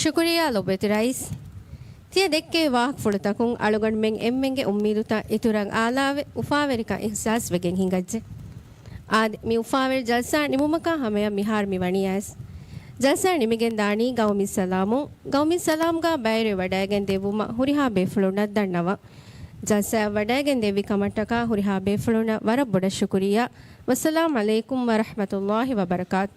ޝުކުރިއްޔާ ލޮބުވެތި ރައީސް. ތިޔަ ދެއްކޭ ވާހަކަފުޅުތަކުން އަޅުގަނޑުމެން އެންމެންގެ އުއްމީދުތައް އިތުރަށް އާލާވެ، އުފާވެރިކަން އިޙްސާސްވެގެން ހިނގައްޖެ. އާދެ، މި އުފާވެރި ޖަލްސާ ނިމުމަކާ ހަމަޔަށް މިހާރު މި ވަނީ އައިސް. ޖަލްސާ ނިމިގެން ދާނީ ގައުމީ ސަލާމުން. ގައުމީ ސަލާމްގާ ބައިވެރިވެ ވަޑައިގެން ދެއްވުމަށް ހުރިހާ ބޭފުޅުންނަށް ދަންނަވަން. ޖަލްސާއަށް ވަޑައިގެން ދެއްވި ކަމަށްޓަކާ ހުރިހާ ބޭފުޅުންނަށް ވަރަށް ބޮޑަށް ޝުކުރިއްޔާ. ވައްސަލާމް ޢަލައިކުމް ވަރަޙްމަތުﷲ ވަބަރަކާތު.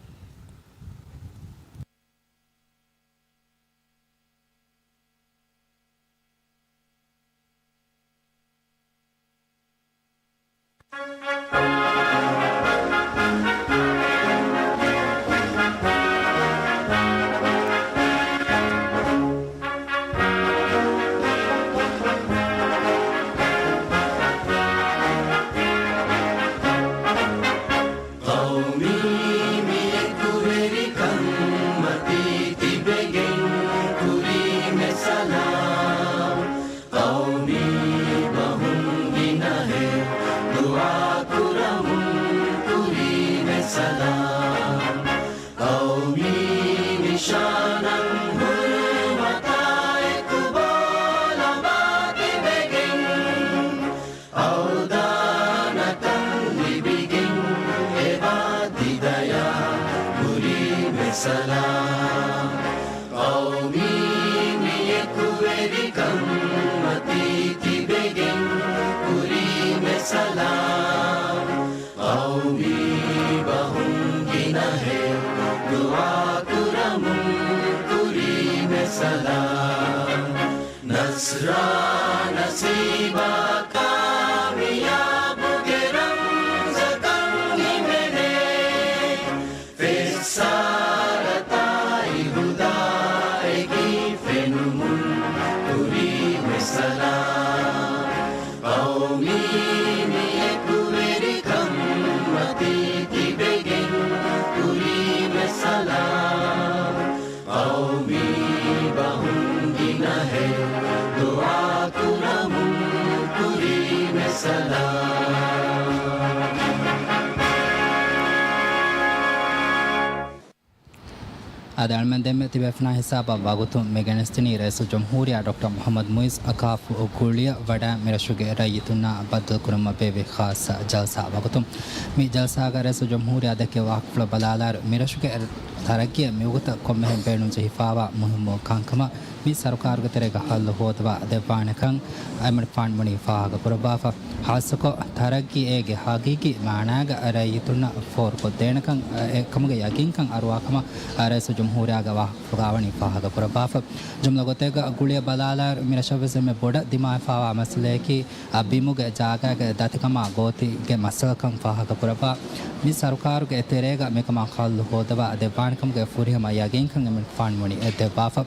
ޤައުމީ މި އެކުވެރިކަން މަ ނަޞްރާ ނަސީބާ ކާމިޔާބުގެ ރަމްޒަކަށް ހިމެނޭ. ފެއްސާރަތާއި ހުދާއެކީ ފެނުމުން ކުރީމެ ސަލާ. ޤައުމީ މި އެކުވެރިކަން މަތީ ތިބެގެން ކުރީމެ ސަލާ. ޤައުމީ ބަހުން ގިނަހެއް ދުޢާ ކުރަމުން ކުރީމެ ސަލާ. އަދި އަޅުމެން ދެންމެ ތިބޭފުޅާ ހިސާބަށް ވަގުތު މި ގެނެސްދިނީ ރައީސުލްޖުމްހޫރިއްޔާ ޑޮކްޓަރ މުޙައްމަދު މުޢިއްޒު އަކާފު ގުޅިއަށް ވަޑައި މިރަށުގެ ރައްޔިތުންނާ ބައްދަލުކުރުމަށް ބޭއްވި ޚާއްޞަ ޖަލްސާ ވަގުތު. މި ޖަލްސާގަ ރައީސުލްޖުމްހޫރިއްޔާ ދެއްކި ވާހަކަފުޅަށް ބަލާލާއިރު، މިރަށުގެ ތަރައްގީއަށް މިވަގުތަށް ކޮންމެހެން ބޭނުންޖެހިފާވާ މުހިއްމު ކަންކަމަށް މި ސަރުކާރުގެ ތެރޭގަ ހައްލު ހޯދަވާ ދެއްވާނެކަން އެމަނިކުފާނު ވަނީ ފާހަގަކުރައްވާފަ. ޚާއްޞަކޮށް، ތަރައްގީ އޭގެ ހަގީގީ މާނާގަ ރައްޔިތުންނަށް ފޯރުކޮށްދޭނެކަން، އެކަމުގެ ޔަގީންކަން އަރުވާކަމަށް ރައީސުލްޖުމްހޫރިއްޔާގެ ވާހަކަފުޅުގަ ވަނީ ފާހަގަކުރައްވާފަ. ޖުމްލަ ގޮތެއްގަ ގުޅިއަށް ބަލާލާއިރު، މިރަށަށްވެސް އެންމެ ބޮޑަށް ދިމާވެފާވާ މައްސަލަޔަކީ، އަ، ބިމުގެ ޖާގާގެ ދަތިކަމާ ގޯތިގެ މައްސަލަކަން ފާހަގަކުރައްވާ. މި ސަރުކާރުގެ ތެރޭގަ މިކަމާ ހައްލު ހޯދަވާ ދެއްވާނެކަމުގެ ފުރިހަމަ ޔަގީންކަން އެމަނިކުފާނު ވަނީ ދެއްވާފަ.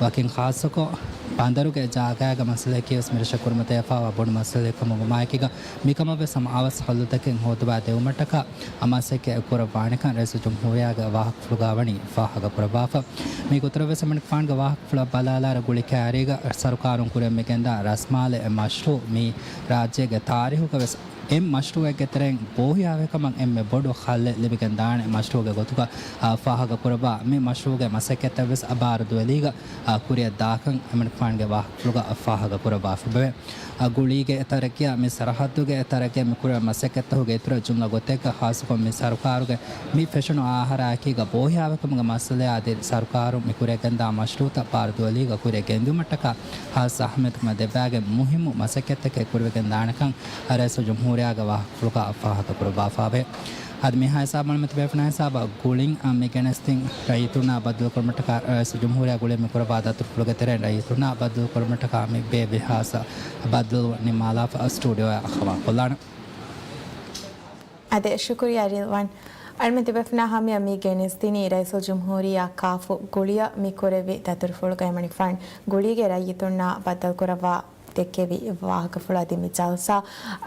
ވަކިން ޚާއްޞަކޮށް، ބަނދަރުގެ ޖާގާގެ މައްސަލަޔަކީވެސް މިރަށަށް ކުރިމަތިވެފާވާ ބޮޑު މައްސަލައެއް ކަމުގަ ވުމާއެކީގަ، މިކަމަށްވެސް ހަމައަވަސް ހައްލުތަކެއް ހޯދުވާ ދެވުމަށްޓަކާ މަސައްކަތް ކުރައްވާނެކަން ރައީސުލްޖުމްހޫރިއްޔާގެ ވާހަކަފުޅުގަ ވަނީ ފާހަގަކުރައްވާފަ. މީގެ އިތުރަށްވެސް އެމަނިކުފާނުގެ ވާހަކަފުޅަށް ބަލާލާއިރު، ގުޅި ކައިރީގަ ސަރުކާރުން ކުރިއަށް މިގެންދާ ރަސްމާލެ މަޝްރޫޢު މި ރާއްޖޭގެ ތާރީހުގަވެސް އެއް މަޝްރޫޢެއްގެ ތެރެއިން ބޯހިޔާވަހިކަމަށް އެންމެ ބޮޑު ހައްލެއް ލިބިގެން ދާނެ މަޝްރޫޢުގެ ގޮތުގަ، އާ، ފާހަގަކުރައްވާ. މި މަޝްރޫޢުގެ މަސައްކަތްތައްވެސް ބާރު ދުވެލީގަ، އާ، ކުރިއަށް ދާކަން އެމަނިކުފާނުގެ ވާހަކަފުޅުގަ ފާހަގަކުރައްވާފައެވެ. އާ، ގުޅީގެ ތަރައްގީއާ މި ސަރަހައްދުގެ ތަރައްގީއާ މި ކުރިއަށް މަސައްކަތްތަކުގެ އިތުރަށް ޖުމްލަ ގޮތެއްގަ ޚާއްޞަކޮށް މި ސަރުކާރުގެ މި ފެށުނު އަހަރާއެކީގަ ބޯހިޔާވަހިކަމުގެ މައްސަލަޔާ އަދި ސަރުކާރުން މި ކުރިއަށް ގެންދާ މަޝްރޫޢުތައް ބާރު ދުވެލީގަ ކުރިއަށް ގެންދިއުމަށްޓަކާ ޚާއްޞަ އަހައްމިއްޔަތުކަމެއް ދެއްވާގެން މުހިއްމު މަސައްކަތްތަކެއް ކުރިވެގެން ދާނެކަން ރައީސުލްޖުމްހޫރިއްޔާގެ ވާހަކަފުޅުގަ ފާހަގަކުރައްވާފައެވެ. އަދި މިހާ ހިސާބުން މިތިބޭފުޅާ ހިސާބަށް ގުޅިން އަ، މި ގެނެސްދިން ރައްޔިތުންނާ ބައްދަލުކުރުމަށްޓަކާ ރައީސުލްޖުމްހޫރިއްޔާ ގުޅި މި ކުރައްވާ ދަތުރުފުޅުގެ ތެރެއިން ރައްޔިތުންނާ ބައްދަލުކުރުމަށްޓަކާ މި ބޭއްވި ޚާއްޞަ ބައްދަލު ނިންމާލާފަ ސްޓޫޑިއޯއާ އަޚަވާ ކޮށްލާނަން. އަދި ޝުކުރިއްޔާ ރިލްވާން. އަޅުމެން ތިބޭފުޅުންނާ ހަމަޔަށް މި ގެނެސްދިނީ ރައީސުލްޖުމްހޫރިއްޔާ ކާފު ގުޅިއަށް މި ކުރެއްވި ދަތުރުފުޅުގަ އެމަނިކުފާނު ގުޅީގެ ރައްޔިތުންނާ ބައްދަލުކުރައްވާ ދެއްކެވި ވާހަކަފުޅު އަދި މި ޖަލްސާ،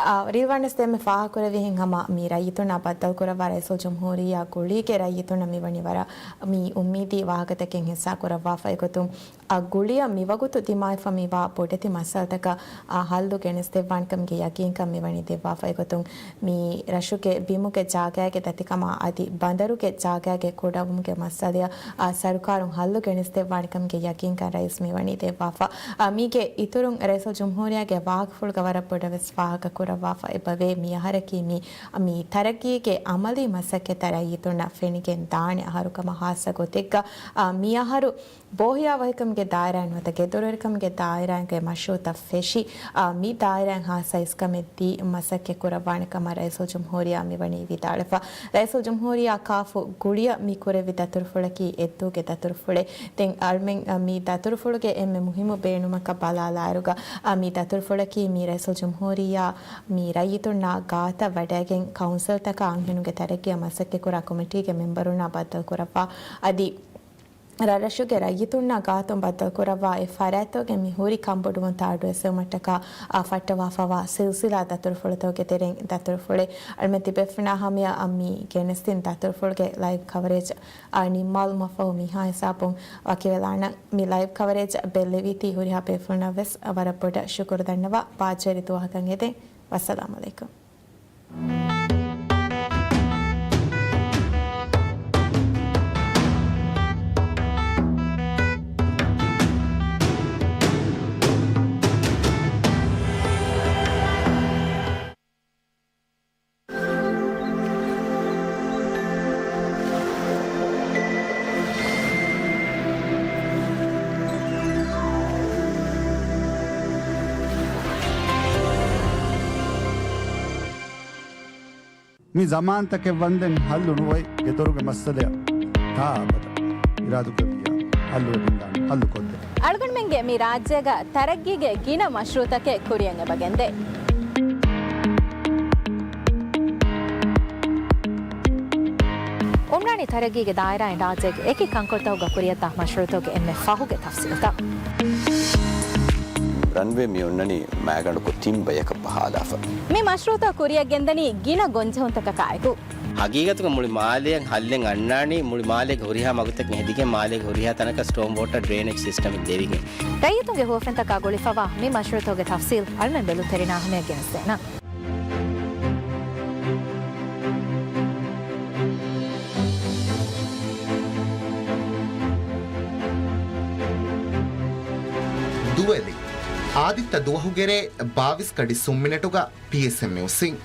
އާ، ރިލްވާންވެސް ދެންމެ ފާހަގަކުރެއްވިހެން ހަމަ މި ރައްޔިތުންނާ ބައްދަލުކުރައްވާ ރައީސުލްޖުމްހޫރިއްޔާ ގުޅީގެ ރައްޔިތުންނަށް މިވަނީ ވަރަށް މި އުއްމީދީ ވާހަކަތަކެއް ހިއްސާ ކުރައްވާފައި ގޮތުން، އާ، ގުޅިއަށް މިވަގުތު ދިމާވެފަ މިވާ ބޮޑެތި މައްސަލަތަކަށް، އާ، ހައްލު ގެނެސްދެއްވާނެކަމުގެ ޔަގީންކަން މިވަނީ ދެއްވާފައި ގޮތުން، މި ރަށުގެ ބިމުގެ ޖާގައިގެ ދަތިކަމާ އަދި ބަނދަރުގެ ޖާގައިގެ ކުޑަވުމުގެ މައްސަލަޔަށް، އާ، ސަރުކާރުން ހައްލު ގެނެސްދެއްވާނެކަމުގެ ޔަގީންކަން ރައީސް މިވަނީ ދެއްވާފަ. އާ، މީގެ އިތުރުން ރައީސުލްޖުމްހޫރިއްޔާގެ ވާހަކަފުޅުގަ ވަރަށް ބޮޑަށް ވެސް ފާހަގަ ކުރައްވާފަ އެބަވޭ. މި އަހަރަކީ މި، މި ތަރައްގީގެ އަމަލީ މަސައްކަތްތައް ރައްޔިތުންނަށް ފެނިގެން ދާނެ އަހަރު ކަމަށް. ޚާއްޞަ ގޮތެއްގަ، އާ، މި އަހަރު ބޯހިޔާވަހިކަމުގެ ދާއިރާއިން ނުވަތަ ގެދޮރުވެރިކަމުގެ ދާއިރާއިންގެ މަޝްރޫޢުތައް ފެށި، އާ، މި ދާއިރާއިން ޚާއްޞަ އިސްކަމެއް ދީ މަސައްކަތް ކުރައްވާނެ ކަމަށް ރައީސުލްޖުމްހޫރިއްޔާ މިވަނީ ވިދާޅުވެފަ. ރައީސުލްޖުމްހޫރިއްޔާ ކާފު ގުޅިއަށް މި ކުރެއްވި ދަތުރުފުޅަކީ އެއްދުވަހުގެ ދަތުރުފުޅެއް. ދެން އަޅުމެން، އާ، މި ދަތުރުފުޅުގެ އެންމެ މުހިއްމު ބޭނުމަކަށް ބަލާލާއިރުގަ، އާ، މި ދަތުރުފުޅަކީ މި ރައީސުލްޖުމްހޫރިއްޔާ މި ރައްޔިތުންނާ ގާތަށް ވަޑައިގެން ކައުންސިލްތަކާ އަންހެނުންގެ ތަރައްގީއަށް މަސައްކަތް ކުރާ ކޮމިޓީގެ މެމްބަރުންނާ ބައްދަލުކުރައްވާ އަދި ރަށްރަށުގެ ރައްޔިތުންނާ ގާތުން ބައްދަލުކުރައްވާ އެ ފަރާތްތަކުގެ މި ހުރި ކަންބޮޑުވުންތައް އަޑުއެއްސެވުމަށްޓަކާ، އާ، ފައްޓަވާފައިވާ ސިލްސިލާ ދަތުރުފުޅުތަކުގެ ތެރެއިން ދަތުރުފުޅެއް. އަޅުމެން ތިބޭފުޅުންނާ ހަމަޔަށް މި ގެނެސްދިން ދަތުރުފުޅުގެ ލައިވް ކަވަރޭޖް، އާ، ނިންމާލުމަށްފަހު މިހާ ހިސާބުން ވަކިވެލާނަން. މި ލައިވް ކަވަރޭޖް ބެއްލެވީތީ ހުރިހާ ބޭފުޅުންނަށް ވެސް ވަރަށް ބޮޑަށް ޝުކުރު ދަންނަވާ. ބާއްޖަވެރި ދުވަހަކަށް އެދެން. ވައްސަލާމް އަލައިކުމް. މި ޒަމާންތަކެއް ވަންދެން ހައްލު ނުވައި ގެދޮރުގެ މައްސަލަޔަށް ތާ އަބަދަށް އިރާދުކުރެއްވިއްޔާ ހައްލުވެގެންދާނެ، ހައްލު ކޮށްދޭ. އަޅުގަނޑުމެންގެ މި ރާއްޖޭގަ ތަރައްގީގެ ގިނަ މަޝްރޫއުތަކެއް ކުރިޔަށް އެބަ ގެންދޭ. އުމްރާނީ ތަރައްގީގެ ދާއިރާއިން ރާއްޖޭގެ އެކި ކަންކޮޅުތަކުގަ ކުރިޔަށްދާ މަޝްރޫއުތަކުގެ އެންމެ ފަހުގެ ތަފްސީލްތައް. ރަންވޭ މި އޮންނަނީ މާގަނޑުކޮށް ތިން ބަޔަކަށް ބަހާލާފަ. މި މަޝްރޫއުތައް ކުރިޔަށް ގެންދަނީ ގިނަ ގޮންޖެހުންތަކަކާއެކު. ހަގީގަތުގަ މުޅި މާލެއަށް ހައްލެއް އަންނާނީ، މުޅި މާލޭގެ ހުރިހާ މަގުތަކެއް ހެދިގެން މާލޭގެ ހުރިހާ ތަނަކަށް ސްޓޯމް ވޯޓަރ ޑްރޭނޭޖް ސިސްޓަމެއް ދެވިގެން. ރައްޔިތުންގެ ހުވަފެންތަކާ ގުޅިފަވާ މި މަޝްރޫއުތަކުގެ ތަފްސީލް އަޅުމެން ބެލުންތެރިންނާ ހަމަޔަށް ގެނެސްދޭނަން. ދުވެލި. އާދިއްތަ ދުވަހުގެ ރޭ ބާވީސް ގަޑި ސުންމިނެޓުގަ ޕީއެސްއެމް މިއުސިން.